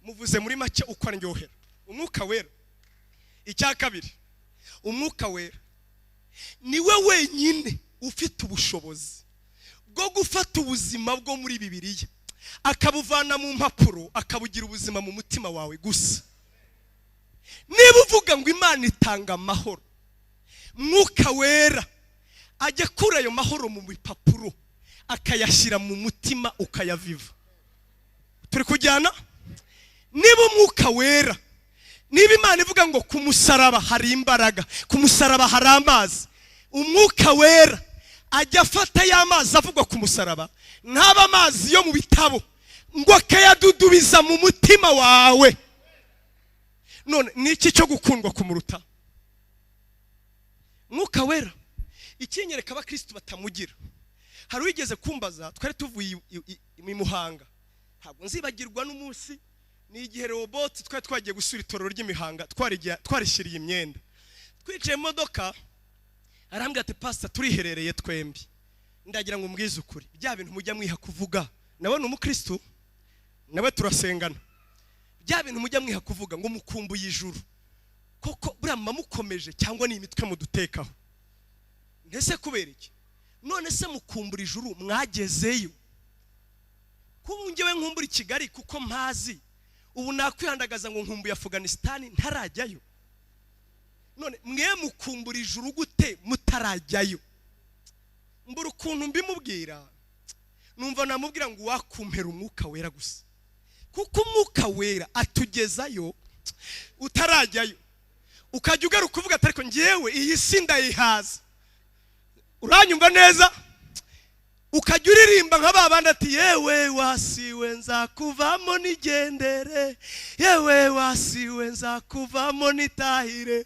Muvuze muri make uko aryohera umwuka wera. Icya kabiri, umwuka wera niwe wenyine ufite ubushobozi bwo gufata ubuzima bwo muri Bibiliya akabuvana mu mpapuro akabugira ubuzima mu mutima wawe gusa. Niba uvuga ngo Imana itanga amahoro, mwuka wera ajya akura ayo mahoro mu bipapuro akayashyira mu mutima ukayaviva. Turi kujyana? Niba umwuka wera, niba Imana ivuga ngo ku musaraba hari imbaraga, ku musaraba hari amazi, umwuka wera ajya afata ya mazi avugwa ku musaraba, ntaba amazi yo mu bitabo, ngo akayadudubiza mu mutima wawe. None ni iki cyo gukundwa kumuruta? Mwuka wera ikinyereka abakristo batamugira. Hari wigeze kumbaza, twari tuvuye i Muhanga, ntabwo nzibagirwa n'umunsi, ni igihe robot twari twagiye gusura itorero ry'imihanga, twarishyiriye imyenda, twicaye mu modoka, arambwira ati pastor turiherereye twembi, ndagira ngo umbwize ukuri, bya bintu mujya mwiha kuvuga, nawe ni umukristo, nawe turasengana, bya bintu mujya mwiha kuvuga ngo mukumbuye ijuru, koko buriya mukomeje cyangwa ni imitwe mudutekaho? Ntese kubera iki? None se mukumbura ijuru mwagezeyo? Kuba ngewe nkumbura i Kigali kuko mpazi, ubu nakwihandagaza ngo nkumbuye Afghanistan ntarajyayo. None mwe mukumbura ijuru gute mutarajyayo? Mbura ukuntu mbimubwira, numva namubwira ngo wakumpera umwuka wera gusa, kuko umwuka wera atugezayo utarajyayo. Ukajya ugaruka uvuga ati ariko ngewe iyi si ndayihaza. Uranyumva neza? Ukajya uririmba nka babandi ati yewe wasiwe nzakuvamo nigendere, yewe wasiwe nzakuvamo nitahire.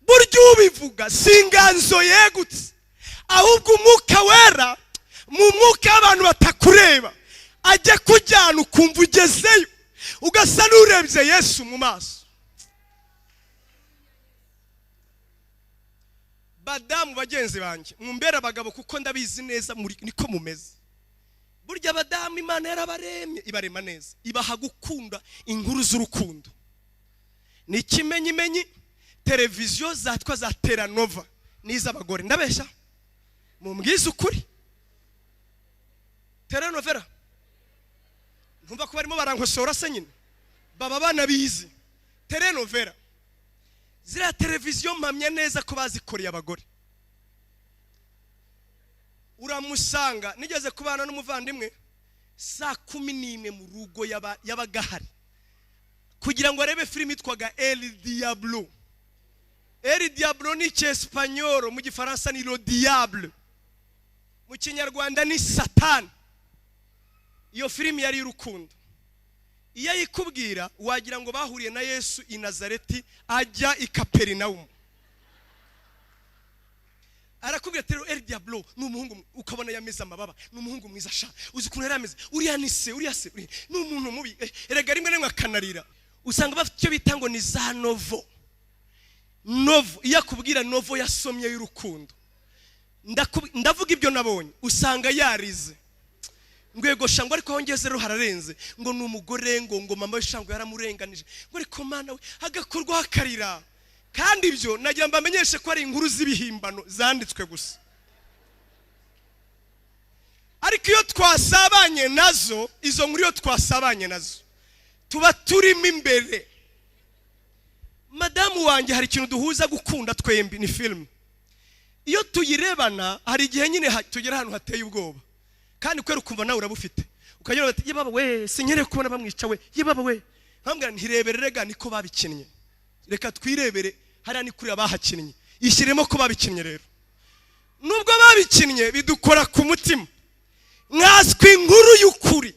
Burya ubivuga si inganzo yegutse, ahubwo umwuka wera mu mwuka w'abantu batakureba ajya kujyana ukumva ugezeyo, ugasa n'urebye Yesu mu maso. Badamu bagenzi banjye, mumbere abagabo kuko ndabizi neza niko mumeze. Burya abadamu Imana yarabaremye, ibarema neza, ibaha gukunda inkuru z'urukundo. Ni ikimenyimenyi televiziyo zatwa za Teranova n'iz'abagore, ndabeshya? Mumbwize ukuri. Telenovela ntumva ko barimo barankosora se nyine, baba banabizi. Telenovela ziriya televiziyo mpamya neza ko bazikoreye abagore. Uramusanga, nigeze kubana n'umuvandimwe saa 11 mu rugo yabaga ahari kugira ngo arebe filime yitwaga El Diablo. El Diablo ni icyesipanyoro, mu gifaransa ni Le Diable, mu kinyarwanda ni Satani. Iyo filime yari y'urukundo. Iyo ayikubwira wagira ngo bahuriye na Yesu i Nazareti ajya i Kaperinawumu. Arakubwira ati: "Rero El Diablo ni umuhungu," ukabona yameze amababa, "ni umuhungu mwiza sha, uzi ukuntu yari ameze? Uriya ni se, uriya se ni umuntu mubi." Erega rimwe na rimwe akanarira. Usanga bafite icyo bita ngo ni za novel. Novel, iyo akubwira novel yasomye y'urukundo, ndavuga ibyo nabonye, usanga yarize ngo yego shango, ariko aho ngeze rero hararenze, ngo ni umugore, ngo mama we shango yaramurenganije, ngo ariko mana we, agakorwaho akarira. Kandi ibyo nagira mbamenyeshe ko ari inkuru z'ibihimbano zanditswe gusa, ariko iyo twasabanye nazo, izo nkuru iyo twasabanye nazo, tuba turimo imbere. Madamu wanjye hari ikintu duhuza gukunda twembi, ni filime. Iyo tuyirebana, hari igihe nyine tugera ahantu hateye ubwoba, kandi kubera ukumva nawe urabufite, ukagira bati: "Ye baba we, sinkeneye kubona bamwica we, ye baba we." Nkambwira: "Ntirebere rega, niko babikinnye, reka twirebere hariya, ni kuriya bahakinnye, ishyiremo ko babikinnye." Rero nubwo babikinnye, bidukora ku mutima, nkaswe inkuru y'ukuri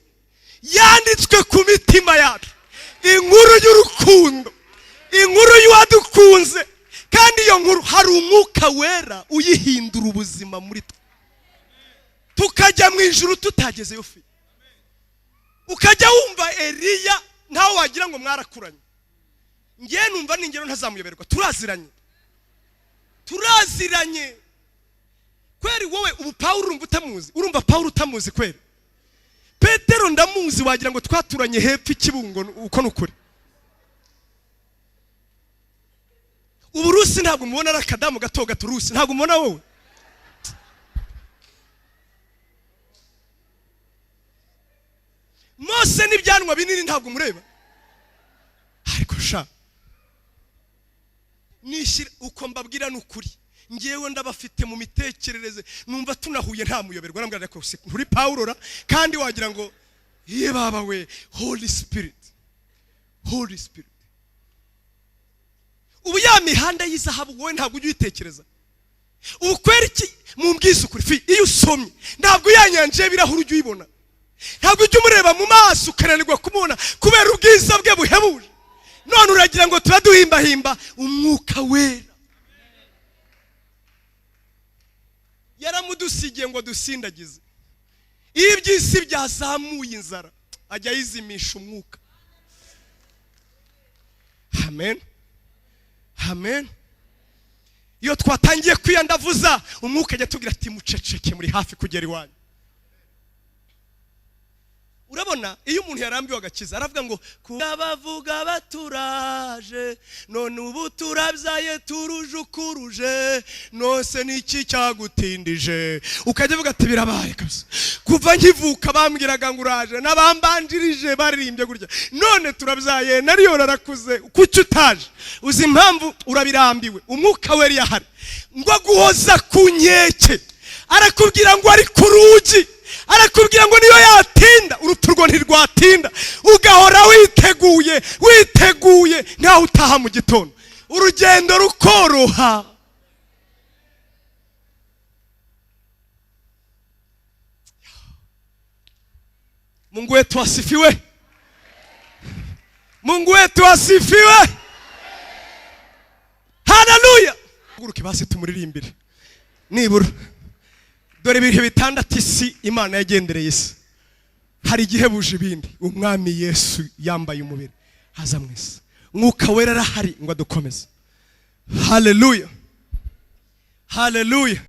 yanditswe ku mitima yacu, inkuru y'urukundo, inkuru y'uwadukunze. Kandi iyo nkuru hari Umwuka Wera uyihindura ubuzima muri twe, tukajya mu ijuru tutagezeyo. Fi ukajya wumva Eliya ntawe wagira ngo mwarakuranye. Ngewe numva n'ingero ntazamuyoberwa, turaziranye, turaziranye kweri. Wowe ubu Pawulo urumva utamuzi? Urumva Pawulo utamuzi kweri? Petero ndamuzi, wagira ngo twaturanye hepfo ikibungo, uko ni ukuri. Ubu Rusi ntabwo mubona ari akadamu gato gato? Rusi ntabwo mubona wowe? Mose n'ibyanwa binini ntabwo mureba? Ariko sha nishyira uko mbabwira ni ukuri, ngewe ndabafite mu mitekerereze, numva tunahuye ntamuyoberwa. Nambwira ariko si nturi Pawulo ra? Kandi wagira ngo ye baba we. Holy Spirit, Holy Spirit. Ubu ya mihanda y'izahabu wowe ntabwo ujya uyitekereza? Ubu kwera iki? Mumbwize ukuri fi, iyo usomye ntabwo ya nyanja y'ibirahuri ujya uyibona? Ntabwo ujya umureba mu maso ukananirwa kumubona kubera ubwiza bwe buhebuje? None uragira ngo tuba duhimbahimba? Umwuka Wera yaramudusigiye ngo dusindagize. Iyo iby'isi byazamuye inzara, ajya ayizimisha umwuka. Amen, amen. Iyo twatangiye kwiyandavuza, umwuka ajya atubwira ati: "Muceceke, muri hafi kugera iwanyu." Urabona iyo umuntu yarambiwe agakiza, aravuga ngo bavuga baturaje, none ubu turabyaye, turujukuruje, nose niki cyagutindije? Ukajya uvuga ati: "Birabaye kabisa, kuva nkivuka bambwiraga ngo uraje, n'abambanjirije baririmbye gutya, none turabyaye, nariyo narakuze, kuki utaje?" Uzi impamvu? Urabirambiwe. Umwuka we yahari ngo aguhoza ku nkeke, arakubwira ngo ari ku rugi, arakubwira ngo niyo yatinda, urupfu rwo ntirwatinda. Ugahora witeguye, witeguye nkaho utaha mu gitondo, urugendo rukoroha. Mungu wetu asifiwe, Mungu wetu asifiwe, haleluya! Guruke basi tumuririmbire nibura. Dore ibihe bitandatu isi Imana yagendereye isi, hari igihebuje ibindi: Umwami Yesu yambaye umubiri aza mu isi. Mwuka Wera arahari ngo adukomeze. Haleluya, haleluya!